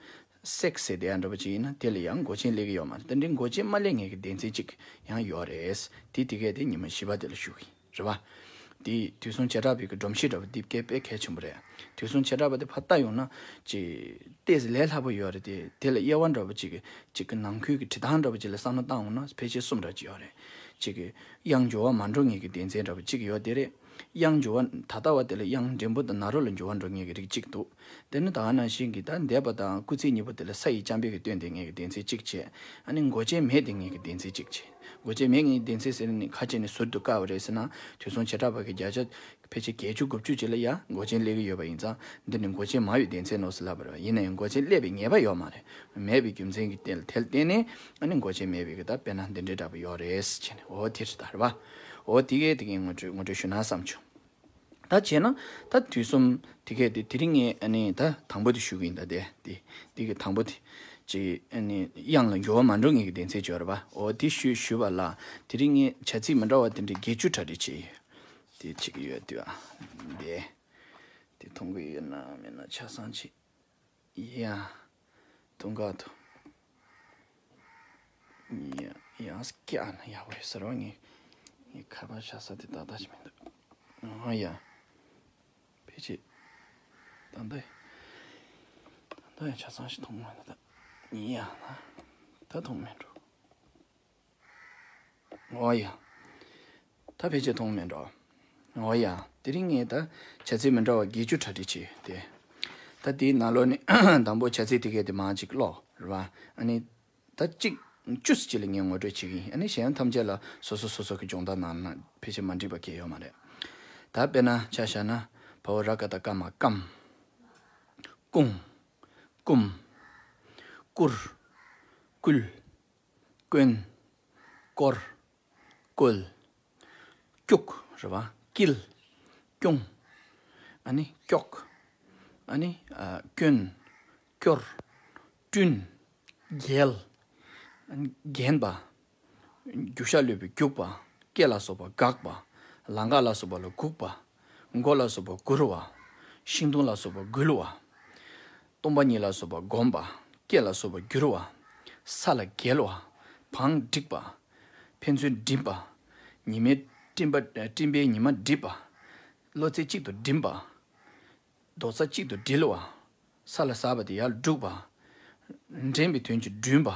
བསྲེགས་ཟེར་དེ་ཡང་འདྲ་པོ་ཅིག་ཡིན་ན་དེ་ལ་ཡང་མགོ་ཅན་སླེབས་ཀྱི་ཡོད་མ་རེད། དེ་འདྲའི་མགོ་ཅན་མ་སླེབས་མཁན་གྱི་སྡེ་ཚན་གཅིག་ཡང་ཡོད་རེད། དེ་དེ་གས་དེ་ཉི་མ་བཞི་པ་དེ་ལ་ཞུ་གི་རེད་པ། དེ་དུས་གསུམ་བྱེ་བྲག་པའི་གི་སྒྲོམ་གཞི་འདྲ་པོ་དེ་གས་དཔེ་གལ་ཆེན་པོ་རེད། དུས་གསུམ་བྱེ་བྲག་པ་དེ་ཕར་ལྟ་ཡོང་ན་ཅིག་ཏོག་ཙམ་ལས་སླ་པོ་ཡོད་རེད་དེ། དེ་ལ་དབྱེ་བ་འདྲ་པོ་ཅིག་གི་ཅིག་གི་ནང་ཁུལ་གྱི་བྲིས་སྟངས་འདྲ་པོ་ཅིག་ལ་བསམ་བློ་བཏང་ཡོང་ན་ཕལ་ཆེར་གསུམ་འདྲ་ཅིག་ཡོད་རེད། ཅིག་གི་དབྱངས་འགྱུར་བ་མ་འགྲོ་མཁན་གྱི་སྡེ་ཚན་འདྲ་པོ་ཅིག་ཡོད་དེ་རེད། དབྱངས་འགྱུར་བ་ད་ལྟ་བ་དེ་ལ་དབྱངས་འགྲེང་བུ་དང་ན་རོ་ལ་འགྱུར་བ་འགྲོ་མཁན་གྱི་རིགས་གཅིག་འདུག་དེ་ནི་ད་ག་ནང་བཞིན་གྱི་ད་འདས་པ་དང་སྐུལ་ཚིག་གཉིས་པོ་དེ་ལ་ས་ཡི་རྐྱང་པའི་གི་སྟོན་དེ་ངེས་ཀྱི་སྡེ་ཚན་གཅིག་བྱས། ཨ་ནི་མགོ་ཅན་མེད་དེ་ངེས་ཀྱི་སྡེ་ཚན་གཅིག་བྱས། མགོ་ཅན་མེད་ངེས་སྡེ་ཚན་ཟེར་ནི་ཁ་ཅིག་ནི་ཟུར་དུ་བཀར་བ་རེད་ཟེར་ན། དུས་གསུམ་བྱེ་བྲག་པ་གི་བརྒྱ་ཆ་ཕལ་ཆེར་བརྒྱད་ཅུ་དགུ་བཅུ་ཅིག་ལ་ཡང་མགོ་ཅན་སླེབས་ཀྱི་ཡོད་པ་ཡིན་ཙང་། འདི་ནི་མགོ་ཅན་མ་ཡོད་སྡེ་ཚན་ནོ་ཟེར་ལབ་པ་རེད། ཡིན་ན་ཡང་མགོ་ཅན་སླེབས་པའི་ངེས་པ་ཡོད་མ་རེད། མེད་པའི་རྒྱུ་མཚན་གྱི་དེ་ལ་དེ་ལ་བརྟེན་ནས་ཨ་ནི་མགོ་ཅན་མེད་པའི་གི་ད་དཔེར་ན་འདི་འདྲའི་འདྲ་པོ་ཡོད་རེད་ཟེར་བྱས་ནས། འོ་དེ་རེད་ད་རེད་པ། འོ་དེ་གས་དེ་གས་ངོ་སྤྲོད་ངོ་སྤྲོད་ཞུ་ན་བསམ་བྱུང་། ད་བྱས་ན་ད་དུས་གསུམ་དེ་གས་དེ་དེ་རིང་ངས་ཨ་ནི་ད་དང་པོ་དེ་ཞུ་གི་ཡིན། ད་དེ་དེ་དེ་གི་དང་པོ་དེ་ཅིག་ཨ་ནི་དབྱངས་ལ་འགྱུར་བ་མ་འགྲོ་ངེས་ཀྱི་སྡེ་ཚན་ཅིག་ཡོད་རེད་པ། འོ་དེ་ཞུས་ཞུས་པ་ལ་དེ་རིང་ངས་བྱ་ཚིག་མི་འདྲ་བ་དེ་འདྲའི་བརྒྱད་ཅུ་གྲ་སྒྲིག་བྱས་ཡོད། དེ་བྱེད་ཀྱི་ཡོད་དུས་ཨ་དེ་དེ་མཐོང་གི་ཡོད་ན་མེད་ན་ཆ་ཚང་ཅིག་ཡ། དུང་དཀར་དུ། ཡ། ཡང་སྐྱག་ན་ཡག་པོ་ཡོད་ཟེར་བ། ངས་ངས་ཁ་པར་བཞག་ས་དེ་ཏག་ཏག་ཅིག་མི་འདུག་ཨ་ཡ། ཕལ་ཆེར། ད་ལྟ། ད་ལྟ་ཡང་ཆ་ཚང་ཞིག་མཐོང་མ་འདུག་ད་ཡ་ན། ད་མཐོང་མེད་འགྲོ། འོ་ཡ། ད་ཕལ་ཆེར་མཐོང་མེད་འགྲོ། འོ་ཡ། དེ་རིང་ངས་ད་བྱ་ཚིག་མི་འདྲ་བ་བརྒྱད་ཅུ་གྲ་སྒྲིག་བྱས་ཏེ། ད་དེའི་ནང་ལོགས་ནས་དང་པོ་བྱ་ཚིག་དེ་གས་དེ་མར་ཅིག་ཀློག་རེད་བ། ཨ་ནི། ད་གཅིག་བཅུ་ཙམ་ཅིག་ལ་ངས་ངོ་སྤྲོད་བྱེད་ཀྱི་ཡིན། ཨ་ནི་གཞན་ཐམས་ཅད་ལ་སོ་སོ་སོ་སོ་གི་སྦྱོང་བརྡར་གནང་ན་ཕལ་ཆེར་མ་འགྲིག་པ་གང་ཡང་ཡོད་མ་རེད། ད་དཔེར་ན་ཆ་བཞག་ན་བ་འོག་ར་ག་བཏགས་རྐ་མ་རྐམ། རྐུང་། རྐུམ། བསྐུར། བསྐུལ། བསྐོན། བསྐོར། བསྐོལ། སྐྱུག་རེད་བ། བསྐྱིལ། བསྐྱུང་། ཨ་ནི་སྐྱོག་ཨ་ནི་ཨ་བསྐྱོན། སྐྱོར། བསྐྲུན། བརྒྱལ། ཨ་ནི་བརྒྱན་པ། རྒྱུ་ཞགས་ལུས་པའི་རྒྱུག་པ། སྐེ་ལ་སོགས་པ་འགག་པ། ལང་ཀ་ལ་སོགས་པ་ལ་སྒུག་པ། མགོ་ལ་སོགས་པ་སྒུར་བ། ཤིང་སྡོང་ལ་སོགས་པ་འགུལ་བ། སྟོང་པ་ཉིད་ལ་སོགས་པ་བསྒོམ་པ། སྐད་ལ་སོགས་པ་བསྒྱུར་བ། ས་ལ་འགེལ་བ། བང་བསྒྲིགས་པ། ཕན་ཚུན་འགྲིམ་པ། ཉི་མའི་སྤྲིན་པ་སྤྲིན་པའི་ཉི་མ་འགྲིབ་པ། བློ་རྩེ་གཅིག་ཏུ་འགྲིམ་པ། རྡོག་རྩ་གཅིག་ཏུ་དྲིལ་བ། ས་ལ་ཟགས་པ་དེ་ཡར་བསྒྲུགས་པ། འདྲེན་པའི་དོན་གྱིས་བསྒྲུན་པ།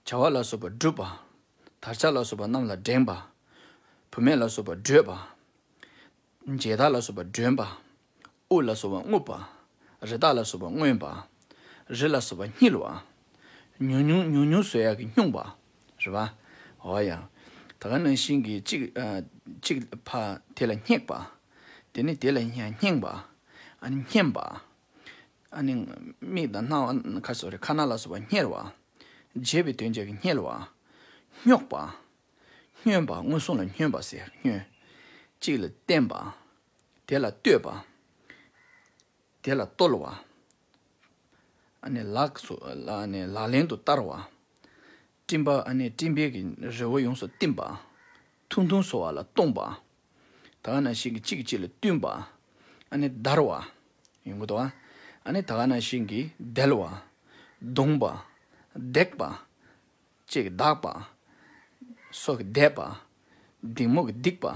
བྱ་བ་ལ་སོགས་པ་བསྒྲུབ་པ། དར་ཆ་ལ་སོགས་པ་རྣམས་ལ་འགྲེང་བ། བུད་མེད་ལ་སོགས་པ་བགྲོད་པ། མཇལ་དར་ལ་སོགས་པ་སྒྲོན་པ། དབུ་ལ་སོགས་པ་རྔུབ་པ། རི་དྭགས་ལ་སོགས་པ་རྔོན་པ། རི་ལ་སོགས་པ་བསྙིལ་བ། ཉུང་ཉུང་ཉུང་ཉུང་བཟོ་ཡག་གི་སྙུང་བ། རེད་བ། འོ་ཡ། ད་ག་ནང་བཞིན་གྱི་གཅིག་ཨ། གཅིག་ཕ་དེ་ལ་སྙེག་པ། དེ་ནི་དེ་ལ་སྙེག་སྙེག་པ། ཨ་ནི་སྙེམས་པ། ཨ་ནི་མིག་དང་རྣ་བ་ཁ་སོ་རེ་ཁ་སྣ་ལ་སོགས་པ་སྙེར་བ། བརྗེད་པའི་དོན་བྱེད་ཀྱི་སྙེལ་བ། སྙོག་པ། སྙོན་པ། མངོན་སུམ་ལ་སྙོན་པ་ཟེར་སྙོན། གཅིག་ལ་བརྟེན་པ། དེ་ལ་ལྟོས་པ། དེ་ལ་རྟོལ་བ། ཨ་ནི་ལག་སོ་ལ་ཨ་ནི་ལག་ལེན་དུ་བསྟར་བ། སྤྲིན་པ་ཨ་ནི་སྤྲིན་པའི་གི་རི་བོ་ཡོངས་སུ་བསྟིམ་པ། ཐུང་ཐུང་བཟོ་བ་ལ་སྟོང་པ། ད་ག་ནང་བཞིན་གྱི་གཅིག་གིས་གཅིག་ལ་བསྟུན་པ། ཨ་ནི་བརྡར་བ། ཡོང་གི་འདུག་ཨ། ཨ་ནི་ད་ག་ནང་བཞིན་གྱི་བརྡལ་བ། བརྡུངས་པ། བརྡེག་པ། གཅིག་གིས་བརྡེག་པ། སོ་གིས་བརྡེག་པ། ལྡིང་མོ་གིས་བརྡེག་པ།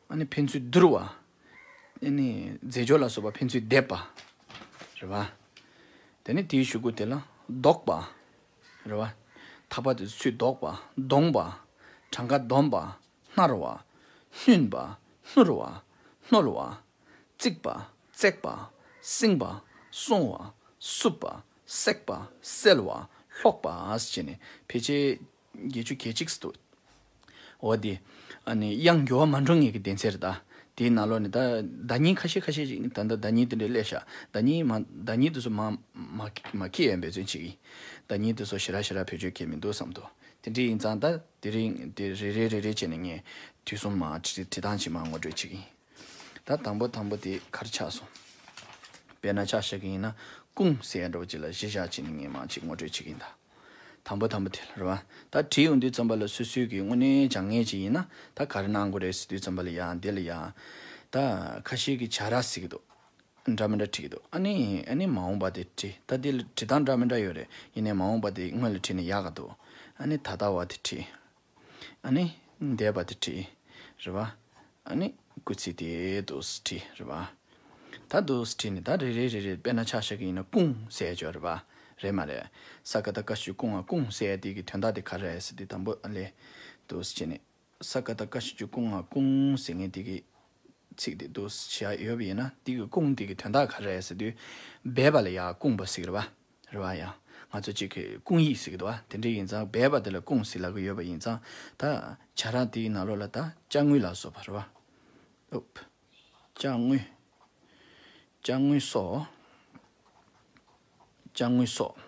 ཨ་ནི་ཕན་ཚུན་བསྡུར་བ། ཨ་ནི་རྫས་སྦྱོར་ལ་སོགས་པ་ཕན་ཚུན་བརྡེག་པ། རེད་བ། དེ་ནི་དེའི་གཞུག་གུ་དེ་ལ་བཟློག་པ། རེད་བ། ཐག་པ་དེ་ཚུར་བཟློག་པ། བརྡུངས་པ། གྲངས་ཀ་བསྡོམས་པ། སྣར་བ། བསྣུན་པ། སྣུར་བ། བསྣོལ་བ། བརྩིགས་པ། བརྩེགས་པ། བསྲིངས་པ། བསྲུང་བ། བསུབས་པ། བསྲེགས་པ། བསལ་བ། སློག་པ་ཟེར་བྱས་ནས་ཕལ་ཆེར་བརྒྱད་ཅུ་གྱ་གཅིག་ཙམ་འདུག་འོ་དེ། ཨ་ནི་དབྱངས་འགྱུར་བ་མ་འགྲོ་མཁན་གྱི་སྡེ་ཚན་རེད་ད། དེའི་ནང་ལོགས་ནས་ད་བརྡ་རྙིང་ཁ་ཤས་ཁ་ཤས་ཅིག་ད་ལྟ་བརྡ་རྙིང་དེ་འདྲ་སླེབས་ཤག་བརྡ་རྙིང་མ་བརྡ་རྙིང་དེ་ཚོ་མ་མ་མ་འཁྱེར་ཡ་འབད་བརྩོན་བྱེད་ཀྱི། བརྡ་རྙིང་དེ་ཚོ་ཞེ་དྲག་ཞེ་དྲག་བེད་སྤྱོད་འཁྱེར་མི་འདུག་བསམ་འདུག་དེ་འདྲ་ཡིན་ཙང་ད་དེ་རིང་དེ་རེ་རེ་རེ་རེ་བྱས་ནས་ངས་དུས་གསུམ་མ་བྲི་བྲི་སྟངས་ཅིག་མ་ངོ་སྤྲོད་བྱེད་ཀྱི་ཡིན། ད་དང་པོ་དང་པོ་དེ་ག་རེ་ཆགས་སོང་། དཔེར་ན་ཆ་བཞག་གི་ཡིན་ན་ཀུང་ཟེར་ཡ་འདྲ་བོ་ཅིག་ལ་གཞི་བཞག་བྱས་ནས་ངས་མར་ཅིག་ངོ་སྤྲོད་བྱེད་ཀྱི་ཡིན་ད། དང་པོ་དང་པོ་དེ་ལ་རེད་བ། ད་བྲིས་ཡོང་དུས་ཙམ་པ་ལ་སོ་སོའི་གི་དངོས་གནས་སྦྱང་མཁན་ཅིག་ཡིན་ན་ད་ག་རེ་གནང་དགོས་རེད་ཟེར་དུས་ཙམ་པ་ལ་ཡ་འདི་ལ་ཡ། ད་ཁ་ཤས་ཀྱིས་བྱ་ར་ཟེར་གྱི་འདུག་འདྲ་མི་འདྲ་བྲིས་ཀྱི་འདུག་ཨ་ནི་ཨ་ནི་མ་འོངས་པ་དེ་བྲིས། ད་འདི་ལ་བྲིས་སྟངས་འདྲ་མི་འདྲ་ཡོད་རེད། ཡིན་ནའི་མ་འོངས་པ་དེ་སྔོན་ལ་བྲིས་ནས་ཡག་ག་འདུག་ཨ་ནི་ད་ལྟ་བ་དེ་བྲིས། ཨ་ནི་འདས་པ་དེ་བྲིས། རེད་བ། ཨ་ནི་སྐུལ་ཚིག་དེ་འདུག་སེ་བྲིས། རེད་བ། ད་འདུག་སེ་བྲིས་ནས་ད་རེ་རེ་རེ་རེ་དཔེར་ན་ཆ་བཞག་གི་ཡིན་ན་ཀུང་ཟེར་ཡ་ཅིག་ཡོད་རེད་བ། རེད་མ་རེད། ས་ཀ་བཏགས་སྐ་ཞབས་ཀྱུ་ཀུ་ང་ཀུང་ཟེར་ཡ་དེ་གི་དོན་དག་དེ་ག་རེ་རེད་ཟེར་དུས་དང་པོ་ཨ་ལས། འདུག་སེ་བྱས་ནས། ས་ཀ་བཏགས་སྐ་ཞབས་ཀྱུ་ཀུ་ང་ཀུང་ཟེར་མཁན་དེ་གི་ཚིག་དེ་འདུག་སེ་བྱས་ཡོད་པ་ཡིན་ན་དེ་གི་ཀུང་དེ་གི་དོན་དག་ག་རེ་རེད་ཟེར་དུས། སྦས་པ་ལ་ཡ་ཀུང་པ་ཟེར་གི་རེད་བ། རེད་བ་ཡ། ང་ཚོ་གཅིག་གིས་ཀུང་ཡིག་ཟེར་གི་འདུག་བ། དེ་འདྲ་ཡིན་ཙང་སྦས་པ་དེ་ལ་ཀུང་ཟེར་ལབ་ཀྱི་ཡོད་པ་ཡིན་ཙང་། ད་བྱ་ར་དེའི་ནང་ལོགས་ལ་ད་ཅ་དངོས་ལ་སོགས་པ་རེད་བ། ཨུབ། ཅ་དངོས། ཅ་དངོས་སོགས། ཅ་དངོས་སོགས།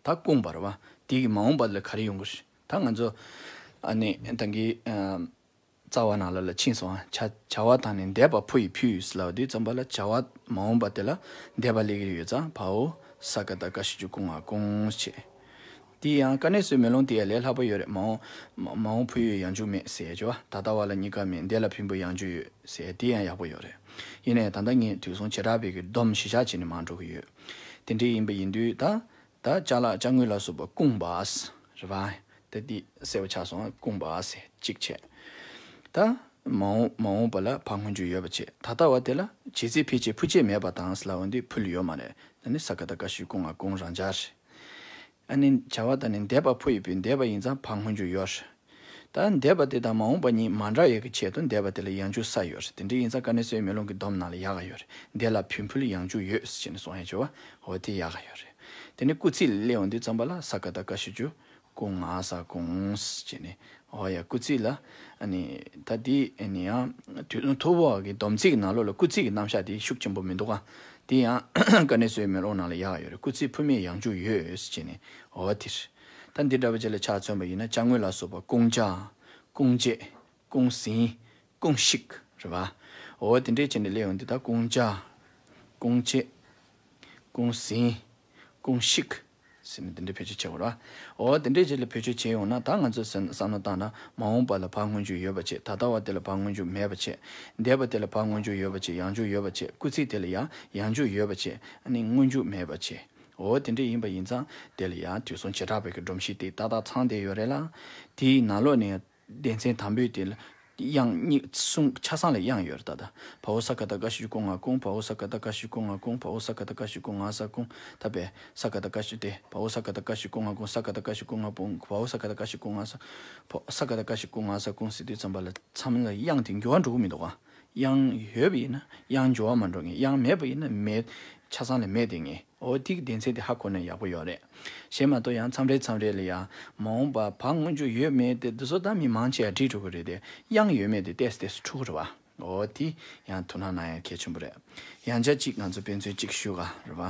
ད་ཀུང་པ་རེད་བ། དེ་གི་མ་འོངས་པ་ལ་ག་རེ་ཡོང་གི་རེད། ད་ང་ཚོ་ཨ་ནི་ད་གིན་ཨ། རྩ་བ་ནང་ལ་ལ་ཕྱིན་སོང་ཨ། བྱ་བྱ་བ་དང་ནི་འདས་པ་ཕོ་ཡི་ཕུད་ཟེར་ལབ་དུས་ཙམ་པ་ལ་བྱ་བ་མ་འོངས་པ་དེ་ལ་འདས་པ་སླེབས་ཀྱི་ཡོད་ཙང་བའོ། ས་ཀ་བཏགས་སྐ་ཞབས་ཀྱུ་ཀུ་ང་ཀུང་ཞེས། དེ་ཡང་དཀའ་གནད་གསལ་བའི་མེ་ལོང་དེ་ཡང་ལས་སླ་པོ་ཡོད་རེད། མ་འོངས་མ་མ་འོངས་ཕུད་ཡོད་ཡང་འཇུག་མེད་ཟེར་ཡ་ཅིག་ཡོད་བ། ད་ལྟ་བ་ལ་གཉིས་ཀ་མེད། འདས་ལ་ཕུད་འབུ་ཡང་འཇུག་ཡོད་ཟེར་ཡ་དེ་ཡང་ཡག་པོ་ཡོད་རེད། ཡིན་ནའི་ད་ལྟ་ངས་དུས་གསུམ་བྱེ་བྲག་པའི་གི་སྡོམ་གཞི་བཞག་བྱས་ནས་མར་འགྲོ་གི་ཡོད། དེ་འདྲ་ཡིན་པ་ཡིན་དུས་ད། ད་ཅ་ལག་ཅ་དངོས་ལ་སོགས་པ་ཀུང་པ། རེད་བ། ད་འདི་གསལ་པོ་ཆགས་སོང་། ཀུང་པ་ཟེར་གཅིག་བྱས། ད་མ་འོངས་མ་འོངས་པ་ལ་ཕར་སྔོན་འཇུག་ཡོད་པ་བྱས། ད་ལྟ་བ་དེ་ལ་བྱེད་ཚིག་ཕལ་ཆེར་ཕུད་བྱེད་མེད་པ་དང་ཟེར་ལབ་འོང་དུས་ཕུལ་ཡོད་མ་རེད། ད་ནི་ས་ཀ་བཏགས་སྐ་ཞབས་ཀྱུ་ཀུ་ང་ཀུང་རང་འཇགས་རེད། ཨ་ནི་བྱ་བ་དང་ནི་འདས་པ་ཕོ་ཡི་ཕུད། འདས་པ་ཡིན་ཙང་ཕར་སྔོན་འཇུག་ཡོད་རེད། ད་འདས་པ་དེ་དང་མ་འོངས་པ་གཉིས་མ་འདྲ་བའི་གི་ཆེད་དུ་འདས་པ་དེ་ལ་ཡང་འཇུག་ས་ཡོད་རེད། དེ་འདྲ་ཡིན་ཙང་དཀའ་གནད་གསལ་བའི་མེ་ལོང་གི་སྡོམ་ནང་ལ་ཡག་ག་ཡོད་རེད། འདས་ལ་ཕུད་འབུ་ཡང་འཇུག་ཡོད་ཟེར་བྱས་ནས་གསུང་ཡ་ཅིག་ཡོད་བ། འོ་དེ་ཡག་ག་ཡོད་རེད། དེ་ནས་སྐུལ་ཚིག་ལ་སླེབས་འོང་དུས་ཙམ་པ་ལ་ས་ཀ་བཏགས་སྐ་ཞབས་ཀྱུ་ཀུ་ང་ས་ཀུང་ཟེར་བྱས་ནས། འོ་ཡ། སྐུལ་ཚིག་ལ་ཨ་ནི་ད་འདི་ཨ་ནི་ཡང་དུས་ཐོ་བོ་གི་སྡོམ་ཚིག་གི་ནང་ལོགས་ལ་སྐུལ་ཚིག་གི་རྣམ་གཞག་དེ་ཤུགས་ཆེན་པོ་མི་འདུག་ག་དེ་ཡང་དཀའ་གནད་གསལ་བའི་མེ་ལོང་ནང་ལ་ཡག་ག་ཡོད་རེད། སྐུལ་ཚིག་ཕུད་མེད་ཡང་འཇུག་ཡོད་ཟེར་བྱས་ནས། འོ་དེ་རེད། ད་འདི་འདྲ་བ་ཅིག་ལ་ཆ་མཚོན་པ་ཡིན་ན་ཅ་དངོས་ལ་སོགས་པ་ཀུང་ཅ། ཀུང་ཅེ། ཀུང་ཟིང་། ཀུང་ཤིག་རེད་བ། འོ་དེ་འདྲས་བྱས་ནས་སླེབས་ཡོང་དུས་ད་ཀུང་ཅ། ཀུང་ཅེ། ཀུང་ཟིང་། ཀུང་ཤིག་ ཟེར་ནས་དེ་འདྲའི་བེད་སྤྱོད་བྱེད་དགོས་ར། འོ་དེ་འདྲའི་རྗེས་ལ་བེད་སྤྱོད་བྱས་ཡོང་ན། ད་ང་ཚོས་བསམ་བསམ་བློ་བཏང་ན། མ་འོངས་པ་ལ་བ་སྔོན་འཇུག་ཡོད་པ་བྱས། ད་ལྟ་བ་དེ་ལ་བ་སྔོན་འཇུག་མེད་པ་བྱས། འདས་པ་དེ་ལ་བ་སྔོན་འཇུག་ཡོད་པ་བྱས། ཡང་འཇུག་ཡོད་པ་བྱས། སྐུལ་ཚིག་དེ་ལ་ཡང་ཡང་འཇུག་ཡོད་པ་བྱས། ཨ་ནི་སྔོན་འཇུག་མེད་པ་བྱས། འོ་དེ་འདྲ་ཡིན་པ་ཡིན་ཙང་། དེ་ལ་ཡང་དུས་གསུམ་བྱེ་བྲག་པའི་གི་སྒྲོམ་གཞི་དེ་ཏག་ཏག་ཚང་བསྡད་ཡོད་རེད་ལ། དེའི་ནང་ལོགས་ནས་སྡེ་ཚན་དང་པོའི་དེ་ལ་དབྱངས་གཉིས་གསུམ་ཆ་ཚང་ལ་དབྱངས་ཡོད་རེད། ད་ལྟ་བའོ་ས་ཀ་བཏགས་སྐ་ཞབས་ཀྱུ་ཀུ་ང་ཀུང་། བའོ་ས་ཀ་བཏགས་སྐ་ཞབས་ཀྱུ་ཀུ་ང་ཀུང་། བའོ་ས་ཀ་བཏགས་སྐ་ཞབས་ཀྱུ་ཀུ་ང་ས་ཀུང་། ད་བའི་ས་ཀ་བཏགས་སྐ་ཞབས་དེ། བའོ་ས་ཀ་བཏགས་སྐ་ཞབས་ཀྱུ་ཀུ་ང་ཀུང་། ས་ཀ་བཏགས་སྐ་ཞབས་ཀྱུ་ཀུ་ང་པུང་། བའོ་ས་ཀ་བཏགས་སྐ་ཞབས་ཀྱུ་ཀུ་ང་ས། བའོ་ས་ཀ་བཏགས་སྐ་ཞབས་ཀྱུ་ཀུ་ང་ས་ཀུང་ཟེར་དུས་ཙམ་པ་ལ་མཚམས་ལ་དབྱངས་དེ་འགྱུར་བ་འགྲོ་གི་མི་འདུག་ག། དབྱངས་ཡོད་པ་ཡིན་ན། དབྱངས་འགྱུར་བ་མ་འགྲོ་ངེས། དབྱངས་མེད་པ་ཡིན་ན་མེད། ཆ་ཚང་ལ་མེད་དེ་ངེས། འོ་དེ་གི་སྡེ་ཚན་དེ་ཧ་གོ་ན་ཡག་པོ་ཡོད་རེད། གཞན་མ་གཏོགས་ཡང་མཚམས་རེ་མཚམས་རེ་ལ་ཡང་མ་འོངས་པ་བ་སྔོན་འཇུག་ཡོད་མེད་དེ་འདི་ཚོ་ད་མི་མང་ཆེ་བ་འདྲིས་འགྲོ་གི་རེད་དེ། དབྱངས་ཡོད་མེད་དེ་ཏོག་ཙམ་ཏོག་ཙམ་འཁྲུག་གི་རེད་བ། འོ་དེ་ཡང་ཐུགས་སྣང་གནང་ཡ་གལ་ཆེན་པོ་རེད། ཡང་བསྐྱར་གཅིག་ང་ཚོ་དཔེ་མཚོན་གཅིག་ཞུ་ག་རེད་བ།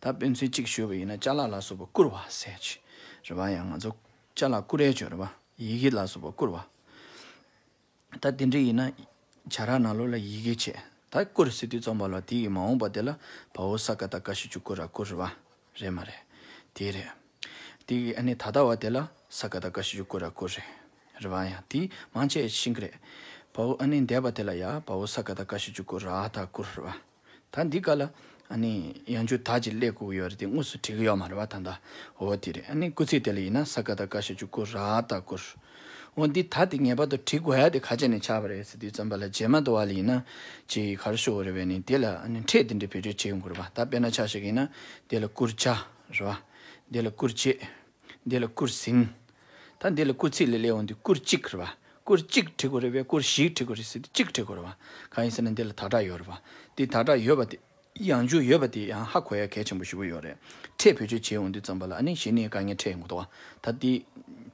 ད་དཔེ་མཚོན་གཅིག་ཞུས་པ་ཡིན་ན། ཅ་ལག་ལ་སོགས་པ་བསྐུར་བ་ཟེར་ཅིག་རེད་བ། ཡང་ང་ཚོ་ཅ་ལག་བསྐུར་ཡས་ཅིག་ཡོད་རེད་བ། ཡི་གེ་ལ་སོགས་པ་བསྐུར་བ། ད་དེ་འདྲ་ཡིན་ན། བྱ་ར་ནང་ལོགས་ལ་ཡི་གེ་བྱས། ད་བསྐུར་ཟེར་དུས་ཙམ་པ་ལ་དེ་ཡི་མ་འོངས་པ་དེ་ལ་བའོ་ས་ཀ་བཏགས་སྐ་ཞབས་ཀྱུ་ཀུ་ར་བསྐུར་རེད་བ། རེད་མ་རེད། དེ་རེད། དེ་ཡི་ཨ་ནི་ད་ལྟ་བ་དེ་ལ་ས་ཀ་བཏགས་སྐ་ཞབས་ཀྱུ་ཀུ་ར་བསྐུར་རེད། རེད་བ། ཡང་དེ་མང་ཆེ་ཤེས་ཀྱི་རེད། བའོ་ཨ་ནི་འདས་པ་དེ་ལ་ཡང་བའོ་ས་ཀ་བཏགས་སྐ་ཞབས་ཀྱུ་ཀུ་ར་བཏགས་བསྐུར་རེད་བ། ད་འདི་ག་ལ་ཨ་ནི་ཡང་འཇུག་ད་ཅིག་སླེབས་དགོས་ཀྱི་ཡོད་རེད་དེ། དངོས་སུ་བྲིས་ཀྱི་ཡོད་མ་རེད་བ། ད་ལྟ་འོ་དེ་རེད། ཨ་ནི་སྐུལ་ཚིག་དེ་ལ་ཡིན་ན་ས་ཀ་བཏགས་སྐ་ཞབས་ཀྱུ་སྐུ་ར་བཏགས་སྐུར། འོ་འདི་ད་དེ་ངེས་པར་དུ་བྲིས་དགོས་ཡ་དེ་ག་བྱས་ནས་ཆགས་པ་རེད་ཟེར་དུས་ཙམ་པ་ལ། རྗེས་མ་དུ་བ་ལ་ཡིན་ན་ཅིག་ག་རེ་ཞུ་དགོས་རེད་པས་ནི། དེ་ལ་ཨ་ནི་ཕྲད་དེ་འདྲ་བེད་སྤྱོད་བྱེད་ཡོང་གི་རེད་བ། ད་དཔེར་ན་ཆ་བཞག་གི་ཡིན་ན། དེ་ལ་བསྐུར་བྱ་རེད་བ། དེ་ལ་བསྐུར་བྱེད། འདི་ལ་བསྐུར་ཟིན། ད་འདི་ལ་སྐུལ་ཚིག་ལ་སླེབས་ཡོང་དུས་སྐུར་གཅིག་རེད་བ། སྐུར་གཅིག་བྲི་དགོས་རེད་པས། སྐུར་ཞིག་བྲི་དགོས་རེད་ཟེར་དུས་གཅིག་བྲི་དགོས་རེད་བ། གང་ཡིན་ཟེར་ན་འདི་ལ་དག་སྒྲ་ཡོད་རེད་བ། འདི་དག་སྒྲ་ཡོད་པ་དེ། ཡང་འཇུག་ཡོད་པ་དེ་ཡང་ཧ་གོ་ཡ་གལ་ཆེན་པོ་ཞེ་པོ་ཡོད་རེད། ཕྲད་བེད་སྤྱོད་བྱེད་ཡོང་དུས་ཙམ་པ་ལ་ཨ་ནི་གཞི་ནས་དཀའ་ངལ་འཕྲད་ཡོང་གི་འདུག་བ། ད་འདི་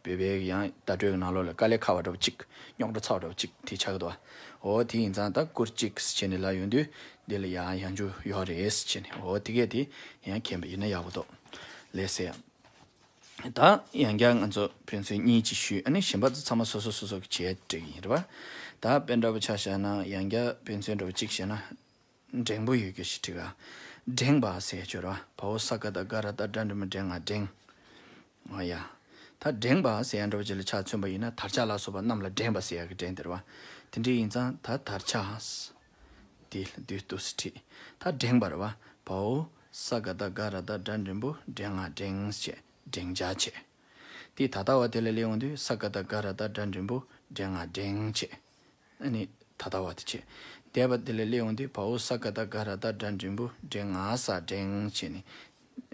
བོད་པའི་ཡང་བརྡ་སྤྲོད་ཀྱི་ནང་ལོགས་ལ་དཀའ་ལས་ཁག་པ་འདྲ་བོ་གཅིག་རྙོག་དྲ་ཚ་བ་འདྲ་བོ་གཅིག་དེ་ཆགས་ཀྱི་འདུག་བ། འོ་དེ་ཡིན་ཙང་ད་སྐུར་གཅིག་བྱས་ནས་ལབ་ཡོང་དུས། འདི་ལ་ཡང་ཡང་འཇུག་ཡོད་རེད་བྱས་ནས། འོ་དེ་གས་དེ་ཡང་མཁྱེན་པ་ཡིན་ན་ཡག་པོ་འདུག་ལགས་སེ། ད་ཡང་བསྐྱར་ང་ཚོ་ཕན་ཚུན་གཉིས་ཅིག་ཞུས། ཨ་ནི་གཞན་པ་ཚོ་ཚང་མ་སོ་སོ་སོ་སོ་གི་བྱས་འགྲིག་ཡིན་རེད་བ། ད་དཔེ་འདྲ་པོ་ཆ་བཞག་ན། ཡང་བསྐྱར་དཔེ་མཚོན་འདྲ་པོ་གཅིག་བཤད་ན། འགྲེང་བུ་ཡོད་རྒྱུ་ཞིག་བྲིས་ག་འགྲེང་བ་ཟེར་ཡ་ཅིག་ཡོད་རེད་བ། བའོ་ས་ཀ་བཏགས་སྒ་ར་བཏགས་སྒྲ་འགྲེང་བུ་འགྲེང་ང་འགྲེང་། འོ་ཡ། ད་འགྲེང་བ་ཟེར་ཡ་འདྲ་པོ་ཅིག་ལ་ཆ་མཚོན་པ་ཡིན་ན། དར་ཆ་ལ་སོགས་པ་རྣམས་ལ་འགྲེང་བ་ཟེར་ཡ་གི་འགྲེང་དེ་རེད་བ། དེ་འདྲ་ཡིན་ཙང་ད་དར་ཆ། དེ་ལ་འདུག་སེ་བྲིས། ད་འགྲེང་བ་རེད་བ། བའོ་ས་ཀ་བཏགས་སྒ་ར་བཏགས་སྒྲ་འགྲེང་བུ་འགྲེང་ང་འགྲེང་བྱས། འགྲེང་བྱ་བྱས། དེ་ད་ལྟ་བ་དེ་ལ་སླེབས་ཡོང་དུས་ས་ཀ་བཏགས་སྒ་ར་བཏགས་སྒྲ་འགྲེང་བུ་འགྲེང་ང་འགྲེང་བྱས། ཨ་ནི་ད་ལྟ་བ་དེ་བྱས། འདས་པ་དེ་ལ་སླེབས་ཡོང་དུས་བའོ་ས་ཀ་བཏགས་སྒ་ར་བཏགས་སྒྲ་འགྲེང་བུ་འགྲེང་ང་ས་འགྲེང་བྱས་ནས།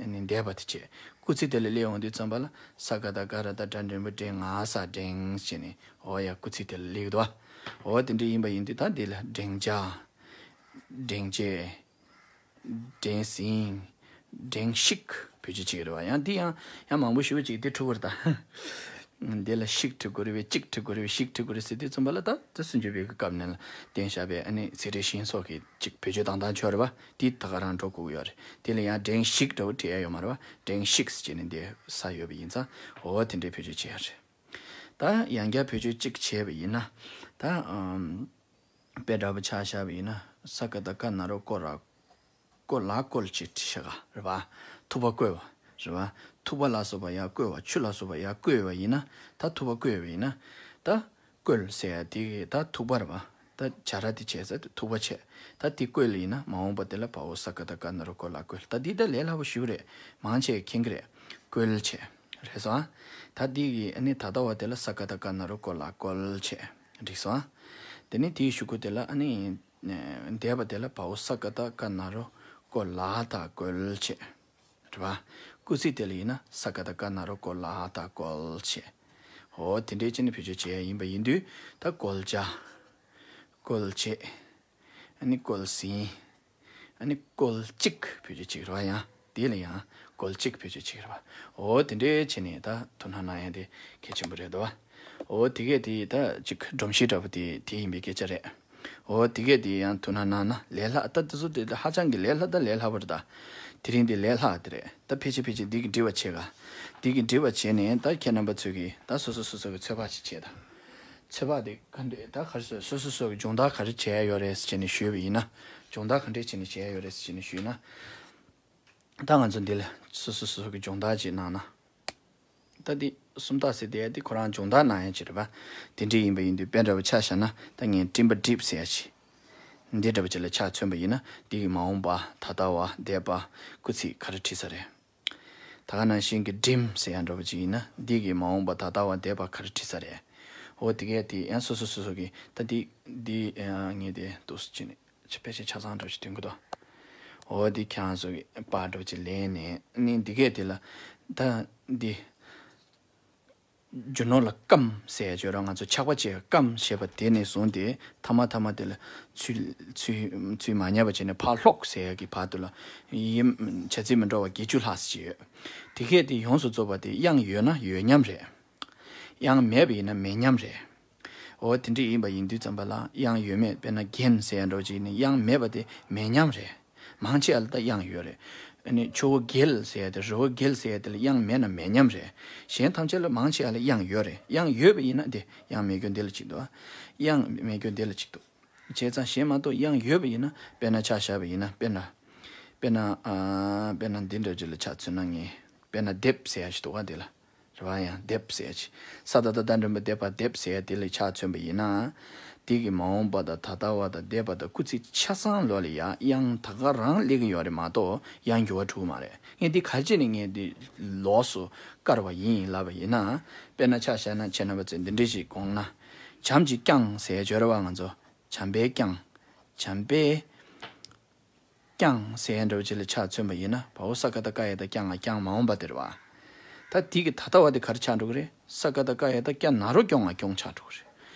ཨ་ནི་འདས་པ་དེ་བྱས། སྐུལ་ཚིག་དེ་ལ་སླེབས་ཡོང་དུས་ཙམ་པ་ལ་ས་ཀ་བཏགས་སྒ་ར་བཏགས་སྒྲ་འགྲེང་བུ་འགྲེང་ང་ས་འགྲེང་བྱས་ནས། འོ་ཡ། སྐུལ་ཚིག་དེ་ལ་སླེབས་ཀྱི་འདུག་བ། འོ་དེ་འདྲ་ཡིན་པ་ཡིན་དུས་ད་འདི་ལ་འགྲེང་བྱ། འགྲེང་བྱེད། འགྲེང་ཟིན། འགྲེང་ཞིག་བེད་སྤྱོད་བྱེད་ཀྱི་རེད་བ། ཡང་འདི་ཡང་ཡང་མང་པོ་ཞེ་པོ་ཅིག་འདི་འཁྲུག་གི་རེད་ད། འདི་ལ་ཞིག་བྲི་དགོས་རེད་པས། གཅིག་བྲི་དགོས་རེད་པས། ཞིག་བྲི་དགོས་རེད་ཟེར་དུས་ཙམ་པ་ལ། ད་ད་སུམ་ཅུ་པའི་གི་སྐབས་ནས་ལ་བསྟན་བཞག་པའི་ཨ་ནི་ཚིག་འགྲེལ་ཤིང་སོགས་ཀྱི་ཅིག་བེད་སྤྱོད་བཏང་སྟངས་ཅིག་ཡོད་རེད་བ། འདི་ད་ག་རང་འགྲོ་དགོས་ཀྱི་ཡོད་རེད། དེ་ལ་ཡང་འགྲེང་ཞིག་འདྲ་བོ་བྲི་ཡ་ཡོད་མ་རེད་བ། འགྲེང་ཞིག་ཟེར་ནས་འདི་ས་ཡོད་པ་ཡིན་ཙང་། འོ་དེ་འདྲའི་བེད་སྤྱོད་བྱེད་ཡ་རེད། ད་ཡང་བསྐྱར་བེད་སྤྱོད་གཅིག་བྱས་པ་ཡིན་ན། ད་ཨམ། དཔེ་འདྲ་པོ་ཆ་བཞག་པ་ཡིན་ན། ས་ཀ་བཏགས་སྐ་ན་རོ་སྐོ་ར། སྐོ་ལ་སྐོལ་ཅེས་བྲིས་ཤག་ག་རེད་བ། ཐུག་པ་བསྐོལ་བ་རེད་བ། ཐུག་པ་ལ་སོགས་པ་ཡར་བསྐོལ་བ། ཆུ་ལ་སོགས་པ་ཡར་བསྐོལ་བ་ཡིན་ན། ད་ཐུག་པ་བསྐོལ་བ་ཡིན་ན། ད་བསྐོལ་ཟེར་ཡ་དེ་གི་ད་ཐུག་པ་རེད་བ། ད་བྱ་ར་དེ་བྱས་ཙང་ཐུག་པ་བྱས། ད་དེ་བསྐོལ་ཡིན་ན་མ་འོངས་པ་དེ་ལ་བའོ་ས་ཀ་བཏགས་སྐ་ན་རོ་སྐོ་ལ་བསྐོལ། ད་འདི་ད་ལས་སླ་པོ་ཞེ་པོ་རེད། མང་ཆེ་མཁྱེན་གི་རེད། བསྐོལ་བྱས། རེད་སོང་ཨ། ད་འདི་གི་ཨ་ནི་ད་ལྟ་བ་དེ་ལ་ས་ཀ་བཏགས་སྐ་ན་རོ་སྐོ་ལ་བསྐོལ་བྱས། འགྲིག་སོང་ཨ། དེ་ནས་དེའི་གཞུག་གུ་དེ་ལ་ཨ་ནི། འདས་པ་དེ་ལ་བའོ་ས་ཀ་བཏགས་སྐ་ན་རོ་སྐོ་ལ་བཏགས་སྐོལ་བྱས། རེད་བ། སྐུལ་ཚིག་དེ་ལ་ཡིན་ན་ས་ཀ་བཏགས་སྐ་ན་རོ་སྐོ་ལ་བཏགས་སྐོལ་བྱས། འོ་དེ་འདྲའི་ཅན་ནི་བེད་སྤྱོད་བྱེད་ཡ་ཡིན་པ་ཡིན་དུས། ད་བསྐོལ་བྱ། བསྐོལ་བྱེད། ཨ་ནི་བསྐོལ་ཟིན། ཨ་ནི་བསྐོལ་གཅིག་བེད་སྤྱོད་བྱེད་ཀྱི་རེད་བ། ཡང་དེ་ལ་ཡང་བསྐོལ་གཅིག་བེད་སྤྱོད་བྱེད་ཀྱི་རེད་བ། འོ་དེ་འདྲའི་བྱས་ནས་ད་ཐུགས་སྣང་གནང་ཡ་དེ་གལ་ཆེན་པོ་རེད་དོ། འོ་དེ་གས་དེ་ད་ཅིག་སྒྲོམ་གཞི་འདྲ་པོ་དེ་དེ་ཡིན་པའི་སྐད་ཆ་རེད། འོ་དེ་གས་དེ་ཡང་ཐུགས་སྣང་གནང་ན་ལས་སླ། ད་དེ་ཚོ་དེ་ད་ཧ་ཅང་གི་ལས་སླ། ད་ལས་སླ་པོ་རེད་ད། དེ་རིང་དེ་ལས་སླ་དེ་རེད། ད་ཕལ་ཆེར་ཕལ་ཆེར་འདི་གི་འགྲིག་པ་བྱེད་ག་འདི་གི་འགྲིག་པ་བྱས་ནས་ད་ཁྱེད་རྣམ་པ་ཚོས་གི་ད་སོ་སོ་སོ་སོ་གི་ཚོད་དཔག་ཅིག་བྱེད་ད། ཚོད་དཔག་དེ་ག་འདྲས་ད་ག་རེ་ཟེར། སོ་སོ་སོ་གི་སྦྱོང་བརྡར་ག་རེ་བྱེད་ཡ་ཡོད་རེད་ཟེར་བྱས་ནས་ཞུས་པ་ཡིན་ན། སྦྱོང་བརྡར་ག་འདྲས་བྱས་ནས་བྱེད་ཡ་ཡོད་རེད་ཟེར་བྱས་ནས་ཞུས་ན། ད་ང་ཚོ་འདི་ལ་སོ་སོ་སོ་སོ་གི་སྦྱོང་བརྡར་ཅིག་གནང་ན། ད་འདི་སུམ་རྟགས་ཟེར་དེ་འདི་ཁོ་རང་སྦྱོང་བརྡར་གནང་ཡ་ཅིག་རེད་པ། དེ་འདྲ་ཡིན་པ་ཡིན་དུས་དཔེ་འདྲ་པོ་ཆ་བཞག་ན་ད་ངས་སྤྲིན་པ་འགྲིབ་ཟེར་ཡ་ཅིག་འདི་འདྲ་པོ་ཅིག་ལ་ཆ་མཚོན་པ་ཡིན་ན་འདི་གི་མ་འོངས་པ་ད་ལྟ་བ་འདས་པ་སྐུལ་ཚིག་ག་རེ་བྲིས་ས་རེད། ད་ག་ནང་བཞིན་གྱི་སྒྲིམ་ཟེར་ཡ་འདྲ་པོ་ཅིག་ཡིན་ན་འདི་གི་མ་འོངས་པ་ད་ལྟ་བ་འདས་པ་ག་རེ་བྲིས་ས་རེད། འོ་དེ་གས་དེ་ཡང་སོ་སོ་སོ་སོ་གི་ད་འདི་འདི་ངས་དེ་འདུག་སེ་བྱས་ནས་ཕལ་ཆེར་ཆ་ཚང་འདྲ་པོ་ཅིག་འདོན་གི་འདུག་འོ་འདི་ཁྱེད་རང་ཚོ་གི་པར་འདྲ་པོ་ཅིག་ལེན་ནས་ནི་འདི་གས་དེ་ལ་ད་འདི། རྒྱུ་ནོར་ལ་སྐམ་ཟེར་ཡ་བརྗོད་ར་ང་ཚོ་ཆགས་པ་བཅས་སྐམ་ཞེས་པ་དེ་ནས་བཟུང་སྟེ་ཐ་མ་ཐ་མ་དེ་ལ་ཚུལ་ཚུལ་ཚུལ་མ་ཉམས་པ་བྱས་ནས་ཕར་ལྷོག་ཟེར་ཡ་གི་བར་དུ་ལ་ཡིན་བྱ་ཚིག་མི་འགྲོ་བ་བརྒྱད་ཅུ་ལྷག་ཙམ་ཡོད། དེ་གས་དེ་ཡོངས་སུ་རྫོགས་པ་དེ་དབྱངས་ཡོད་ན་ཡོད་མཉམ་རེད། དབྱངས་མེད་པ་ཡིན་ན་མེད་མཉམ་རེད། འོ་དེ་འདྲ་ཡིན་པ་ཡིན་དུས་ཙམ་པ་ལ་དབྱངས་ཡོད་མེད་དཔེར་ན་རྒན་ཟེར་ཡ་འདྲ་པོ་ཅིག་ཡིན་ན་དབྱངས་མེད་པ་དེ་མེད་མཉམ་རེད། མང་ཆེ་བ་ལ་ད་དབྱངས་ཡོད་རེད། ཨ་ནི་ཆུ་བོ་དགེ་ཟེར་ཡ་དེ་རི་བོ་དགེ་ཟེར་ཡ་དེ་ལ་དབྱངས་མེད་ན་མེད་མཉམ་རེད། གཞན་ཐམས་ཅད་ལ་མང་ཆེ་བ་ལ་དབྱངས་ཡོད་རེད། དབྱངས་ཡོད་པ་ཡིན་ན་དེ་དབྱངས་མེད་རྒྱུ་འདི་ལ་གཅིག་འདུག་དབྱངས་མེད་རྒྱུ་འདི་ལ་གཅིག་འདུག་བྱས་ཙང་གཞན་མ་གཏོགས་དབྱངས་ཡོད་པ་ཡིན་ན་དཔེར་ན་ཆ་བཞག་པ་ཡིན་ན་དཔེར་ན། དཔེར་ན། ཨ། དཔེར་ན་འདི་འདྲ་ཅིག་ལ་ཆ་མཚོན་ན་ངས་དཔེར་ན་སྡེབ་ཟེར་ཡ་ཞིག་འདུག་ག་འདི་ལ། རེད་བ། ཡང་སྡེབ་ཟེར་ཡ་ཅིག་ས་ད་བཏགས་སྡ་འགྲེང་བུ་སྡེ་པ་སྡེབ་ཟེར་ཡ་དེ་ལ་ཆ་མཚོན་པ་ཡིན་ན། དེ་གི་མ་འོངས་པ་དང་ད་ལྟ་བ་དང་འདས་པ་དང་སྐུལ་ཚིག་ཆ་ཚང་ལོགས་ལ་ཡང་དབྱངས་ད་ག་རང་སླེབས་ཀྱི་ཡོད་རེད་མ་གཏོགས་དབྱངས་འགྱུར་བ་འགྲོ་གི་མ་རེད། ངས་འདི་ག་རེ་བྱས་ནས་ངས་འདི་ལོགས་སུ་བཀར་བ་ཡིན་ལབ་པ་ཡིན་ན། དཔེར་ན་ཆ་བཞག་ན་ཁྱེད་རྣམ་པ་ཚོས་འདི་འདྲ་ཞིག་དགོངས་ན། བྱམས་ཀྱིས་བསྐྱངས་ཟེར་ཡ་ཡོད་རེད་བ། ང་ཚོ་བྱམས་པས་བསྐྱངས། བསྐྱངས་ཟེར་ཡ་འདྲ་པོ་ཅིག་ལ་ཆ་མཚོན་པ་ཡིན་ན་བའོ་ས་ཀ་བཏགས་སྐ་ཡ་བཏགས་སྐྱ་ང་བསྐྱངས་མ་འོངས་པ་དེ་རེད་བ། ད་དེ་གི་ད་ལྟ་བ་དེ་ག་རེ་ཆགས་འགྲོ་གི་རེད། ས་ཀ་བཏགས་སྐ་ཡ་བཏགས་སྐྱ་ན་རོ་སྐྱོ་ང་སྐྱོང་ཆགས་འགྲོ་གི་རེད།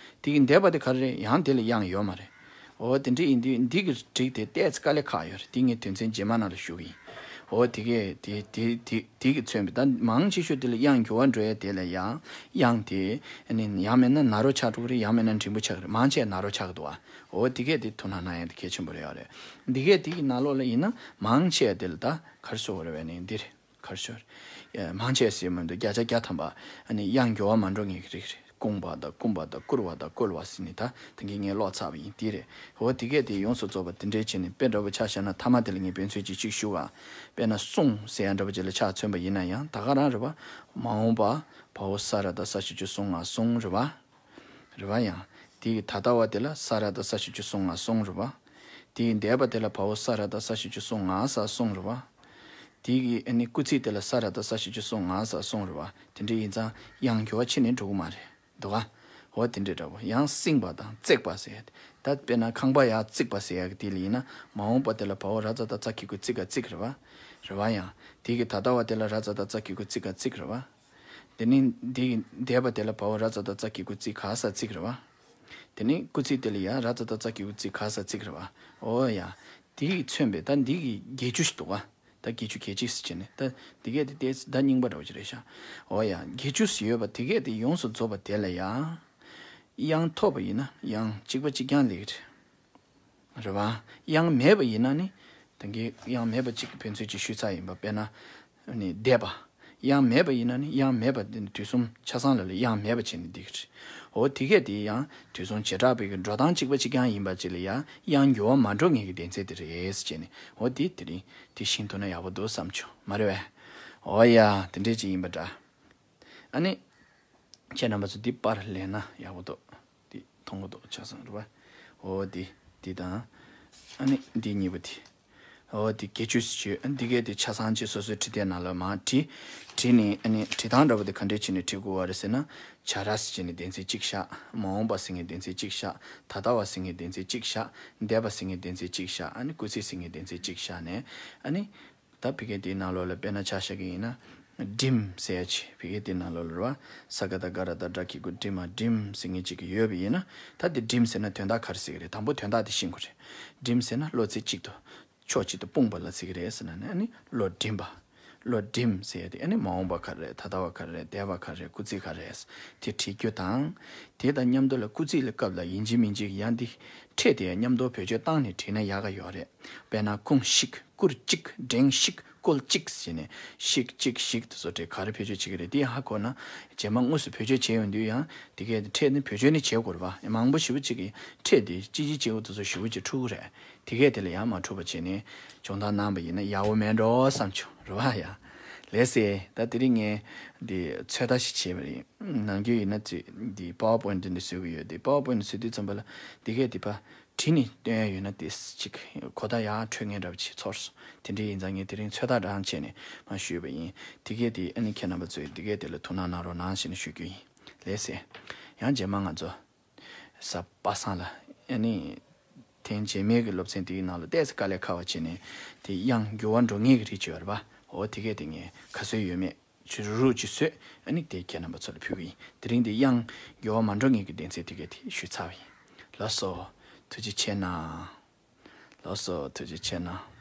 དེ་གི་འདས་པ་དེ་ག་རེ་རེད། ཡང་དེ་ལ་དབྱངས་ཡོད་མ་རེད། འོ་དེ་འདྲ་ཡིན་དུས་འདི་གི་སྒྲིག་དེ་ཏོག་ཙམ་དཀའ་ལས་ཁག་ཡོད་རེད། དེ་ངས་དོན་ཚན་རྗེས་མ་ནང་ལ་ཞུ་གི་ཡིན། འོ་དེ་གས་དེ་དེ་དེ་དེ་གི་མཚོན་པའི་ད་མང་ཆེ་ཤོས་དེ་ལ་དབྱངས་འགྱུར་བ་འགྲོ་ཡ་དེ་ལ་ཡང་དབྱངས་དེ་ནི་ཡང་མིན་ན་ན་རོ་ཆགས་འགྲོ་གི་རེད། ཡང་མིན་ན་འགྲེང་བུ་ཆགས་གི་རེད། མང་ཆེ་ན་རོ་ཆགས་གི་འདུག་བ། འོ་དེ་གས་དེ་ཐུགས་སྣང་གནང་ཡ་དེ་གལ་ཆེན་པོ་རེད་ཡོད་རེད། འདི་གས་དེ་གི་ནང་ལོགས་ལ་ཡིན་ན་མང་ཆེ་བ་དེ་ལ་ད་ག་རེ་ཟེར་དགོས་རེད་བས་ནི་འདི་རེད། ག་རེ་ཟེར། ཡ་མང་ཆེ་ཟེར་མི་འདུག་བརྒྱ་ཆ་བརྒྱ་ཐམ་པ་ཨ་ནི་དབྱངས་འགྱུར་བ་མ་འགྲོ་མཁན་གྱི་རིགས་རེད། བསྐུངས་པ་དང་བསྐུམས་པ་དང་བསྐུར་བ་དང་བསྐུལ་བ་ཟེར་ནི་ད་ད་གིན་ངས་ཀློག་ཚར་བ་ཡིན། དེ་རེད། འོ་དེ་གས་དེ་ཡོངས་སུ་རྫོགས་པ་དེ་འདྲའི་བྱས་ནས་དཔེ་འདྲ་པོ་ཆ་བཞག་ན་ཐ་མ་དེ་ལ་ངས་དཔེ་མཚོན་ཅིག་ཅིག་ཞུ་ག་དཔེར་ན་སྲུང་ཟེར་ཡ་འདྲ་པོ་ཅིག་ལ་ཆ་མཚོན་པ་ཡིན་ན་ཡང་ད་ག་རང་རེད་པ། མ་འོངས་པ་བའོ་ས་ར་བཏགས་ས་བཞི་བཅུ་སྲུང་ང་སྲུང་རེད་པ། རེད་པ། ཡང་དེ་གི་ད་ལྟ་བ་དེ་ལ་ས་ར་བཏགས་ས་བཞི་བཅུ་སྲུང་ང་སྲུང་རེད་པ། དེ་གི་འདས་པ་དེ་ལ་བའོ་ས་ར་བཏགས་ས་བཞི་བཅུ་སྲུང་ང་ས་སྲུང་རེད་པ། དེ་གི་ཨ་ནི་སྐུལ་ཚིག་དེ་ལ་ས་ར་བཏགས་ས་བཞི་བཅུ་སྲུང་ང་ས་སྲུང་རེད་པ། དེ་འདྲ་ཡིན་ཙང་དབྱངས་འགྱུར་བ་ཕྱིན་ནས་འགྲོ་གི་མ་རེད། འདུག་ག་འོ་དེ་འདྲ་འདྲ་པོ། ཡང་བསྲིངས་པ་དང་བརྩེགས་པ་ཟེར་ཡ་དེ། ད་དཔེར་ན་ཁང་པ་ཡར་བརྩིགས་པ་ཟེར་ཡ་གི་དེ་ལ་ཡིན་ན་མ་འོངས་པ་དེ་ལ་བའོ་ར་ཙ་བཏགས་ཙ་གི་གུ་བརྩི་ག་བརྩིགས་རེད་པ། རེད་པ། ཡང་དེ་གི་ད་ལྟ་བ་དེ་ལ་ར་ཙ་བཏགས་རྩ་གི་གུ་བརྩི་ག་བརྩིགས་རེད་པ། དེ་ནི་འདི་གི་འདས་པ་དེ་ལ་བའོ་ར་ཙ་བཏགས་རྩ་གི་གུ་བརྩི་ག་ས་བརྩིགས་རེད་པ། དེ་ནི་སྐུལ་ཚིག་དེ་ལ་ཡང་ར་ཙ་བཏགས་རྩ་གི་གུ་བརྩི་ག་ས་བརྩིགས་རེད་པ། འོ་ཡ། དེ་གི་མཚོན་པའི་ད་འདི་གི་བརྒྱད་ཅུ་ཞིག་འདུག་ག་ད་བརྒྱད་ཅུ་གལ་ཆེ་ཟེར་བྱས་ནས་ད་འདི་གས་དེ་ཏོག་ཙམ་ད་རྙིང་པ་འདྲ་པོ་ཅིག་རེད་ཤག་འོ་ཡ། བརྒྱད་ཅུ་ཟེར་ཡོད་པ་དེ་གས་དེ་ཡོངས་སུ་རྫོགས་པ་དེ་ལ་ཡང་དབྱངས་ཐོབ་པ་ཡིན་ན་ཡང་གཅིག་པ་གཅིག་རྐྱང་སླེབས་ཀྱི་རེད། རེད་པ། དབྱངས་མེད་པ་ཡིན་ན་ནི། ད་གིན་དབྱངས་མེད་པ་གཅིག་གི་ཕན་ཚུན་གཅིག་ཞུས་ཚར་ཡིན་པ། དཔེར་ན། ནི་འདས་པ། དབྱངས་མེད་པ་ཡིན་ན་ནི་དབྱངས་མེད་པ་དེ་ནི་དུས་གསུམ་ཆ་ཚང་ལ་ལ་དབྱངས་མེད་པ་བྱས་ནས་འདི་གི་རེད། འོ་དེ་གས་དེ་ཡང་དུས་གསུམ་བྱེ་བྲག་པའི་གི་འགྲོ་སྟངས་གཅིག་པ་གཅིག་རྐྱང་ཡིན་པ་ཅིག་ལ་ཡང་དབྱངས་འགྱུར་བ་མ་འགྲོ་ངེས་ཀྱི་གཏན་ཚིགས་དེ་རེད་ཟེར་བྱས་ནས། འོ་དེ་དེ་རིང་དེ་ཤེས་ཐུབ་ན་ཡག་པོ་འདུག་བསམ་བྱུང་། མ་རེད་པས། འོ་ཡ། དེ་འདྲས་ཅིག་ཡིན་པ་འདྲ། ཨ་ནི། ཁྱེད་རྣམ་པ་ཚོ་འདི་པར་ལེན་ན་ཡག་པོ་འདུག་འདི་མཐོང་གི་འདུག་ཆ་ཚང་རེད་པ། འོ་འདི་འདི་དང་། ཨ་ནི་འདི་གཉིས་པོ་འདི། འོ་འདི་བརྒྱད་ཅུ་ཞིག་བརྗོད། འདི་གས་འདི་ཆ་ཚང་ཅིག་སོ་སོའི་འབྲི་དེབ་ནང་ལ་མར་བྲིས། བྲིས་ནས་ཨ་ནི་འབྲི་སྟངས་འདྲ་པོ་འདི་ག་འདྲས་བྱས་ནས་འབྲི་དགོས་པ་རེད་ཟེར་ན། བྱ་ར་ཟེར་བྱས་ནས་གཏན་ཚིགས་གཅིག་བཞག་མ་འོངས་པ་ཟེར་མཁན་གཏན་ཚིགས་གཅིག་བཞག་ད་ལྟ་བ་ཟེར་མཁན་གཏན་ཚིགས་གཅིག་བཞག་འདས་པ་ཟེར་མཁན་གཏན་ཚིགས་གཅིག་བཞག་ཨ་ནི་སྐུལ་ཚིག་ཟེར་མཁན་གཏན་ཚིགས་གཅིག་བཞག་ནས། ཨ་ནི། ད་ཕ་གི་དེའི་ནང་ལོགས་ལ་དཔེར་ན་ཆ་བཞག་གི་ཡིན་ན། སྒྲིམ་ཟེར་ཡ་ཅིག་ཕ་གི་དེའི་ནང་ལོགས་ལ་རེད་པ། ས་ཀ་བཏགས་སྒ་ར་བཏགས་སྒྲ་གི་གུ་སྒྲི་མ་སྒྲིམ་ཟེར་མཁན་ཅིག་ཡོད་པ་ཡིན་ན། ད་དེ་སྒྲིམ་ཟེར་ན་དོན་དག་ག་རེ་ཟེར་གི་རེད། དང་པོ་དོན་དག་དེ་ཤེས་དགོས་རེད། སྒྲིམ་ཟེར་ན་བློ་རྩེ་གཅིག་ཏུ། ཕྱོགས་གཅིག་ཏུ་སྤུངས་པ་ལ་ཟེར་གི་རེད་ཟེར་ན་ནི་ཨ་ནི་བློ་སྒྲིམ་པ། བློ་སྒྲིམ་ཟེར་ཡ་དེ་ཨ་ནི་མ་འོངས་པ་ག་རེ་རེད། ད་ལྟ་བ་ག་རེ་རེད། འདས་པ་ག་རེ་རེད། སྐུལ་ཚིག་ག་རེ་རེད། དེ་བྲིས་རྒྱུ་དང་། དེ་དང་མཉམ་དུ་ལ་སྐུལ་ཚིག་ལ་སྐབས་ལ་ཡིན་གཅིག་མིན་གཅིག་ཡང་འདི་ཕྲད་དེ་མཉམ་དུ་བེད་སྤྱོད་བཏང་ནས་བྲིས་ན་ཡག་ག་ཡོད་རེད། དཔེར་ན་བསྐུངས་ཤིག་བསྐུར་གཅིག་འགྲེང་ཤིག་སྐོར་གཅིག་བྱས་ནས་ཤིག་གཅིག་ཞིག་དེ་ཚོ་དེ་ག་རེ་བེད་སྤྱོད་བྱེད་ཀྱི་རེད། དེ་ཧ་གོ་ན་རྗེས་མ་དངོས་སུ་བེད་སྤྱོད་བྱས་ཡོང་དུས་ཡང་དེ་གས་ཕྲད་ནི་བེད་སྤྱོད་ནི་བྱེད་དགོས་རེད་པ། མང་པོ་ཞེ་པོ་ཅིག་གིས་ཕྲད་དེ་ཅི་ཅི་བྱེད་དགོས་དེ་ཚོ་ཞེ་པོ་ཅིག་འཁྲུག་གི་རེད། དེ་གས་དེ་ལ་ཡང་མ་འཁྲུག་པ་བྱས་ནས་སྦྱོང་བརྡར་གནང་པ་ཡིན་ན་ཡག་པོ་མེད་འགྲོ་བསམ་བྱུང་རེད་པ། ཡ་ལགས་སེ། ད་དེ་རིང་ངས་འདི་ཚོད་ལྟ་ཞིག་བྱས་པ་རེད། ནམ་རྒྱུན་ཡིན་ན་ཅིག་འདི་PowerPoint་འདི་འདྲ་བཟོ་གི་ཡོད། འདི་PowerPoint་བཟོ་དུས་ཙམ་པ་ལ་འདི་གས་འདི་པ་བྲིས་ནས་སྟོན་ཡ་ཡོད་ན་དེ་ཅིག་གོ་བརྡ་ཡག་འཕྲོད་མཁན་འདྲ་པོ་ཅིག་ཚོར་སོང་། དེ་འདྲ་ཡིན་ཙང་ངས་དེ་རིང་ཚོད་ལྟ་རང་བྱས་ནས་མར་ཞུས་པ་ཡིན། དེ་གས་དེ་ཨ་ནི་ཁྱེད་རྣམ་པ་ཚོས་དེ་གས་དེ་ལ་ཐུགས་སྣང་གནང་རོགས་གནང་ཞེས་ནས་ཞུ་རྒྱུ་ཡིན། ལགས་སེ། ཡང་རྗེས་མ་ང་ཚོ་གཟའ་པ་སངས་ལ་ཨ་ནི་ཐེངས་རྗེས་མའི་གི་སློབ་ཚན་དེའི་ནང་ལ་ཏོག་ཙམ་དཀའ་ལས་ཁག་པ་བྱས་ནས་དེ་དབྱངས་འགྱུར་བ་འགྲོ་ངེས་ཀྱི་རིགས་ཅིག་ཡོད་རེད་པ། འོ་དེ་གས་དེ་ངས་ག་ཚོད་ཡོད་མེད་ཅིག་རུག་རུག་ཅིག་བཟོས། ཨ་ནི་དེ་ཁྱེད་རྣམ་པ་ཚོ་ལ་ཕུལ་གི་ཡིན། དེ་རིང་དེ་དབྱངས་འགྱུར་བ་མ་འགྲོ་ངེས་ཀྱི་སྡེ་ཚན་དེ་གས་དེ་ཞུས་ཚར་བ་ཡིན། ལགས་སོ། ཐུགས་རྗེ་ཆེ་གནང་། ལགས་སོ། ཐུགས་རྗེ་ཆེ་གནང་།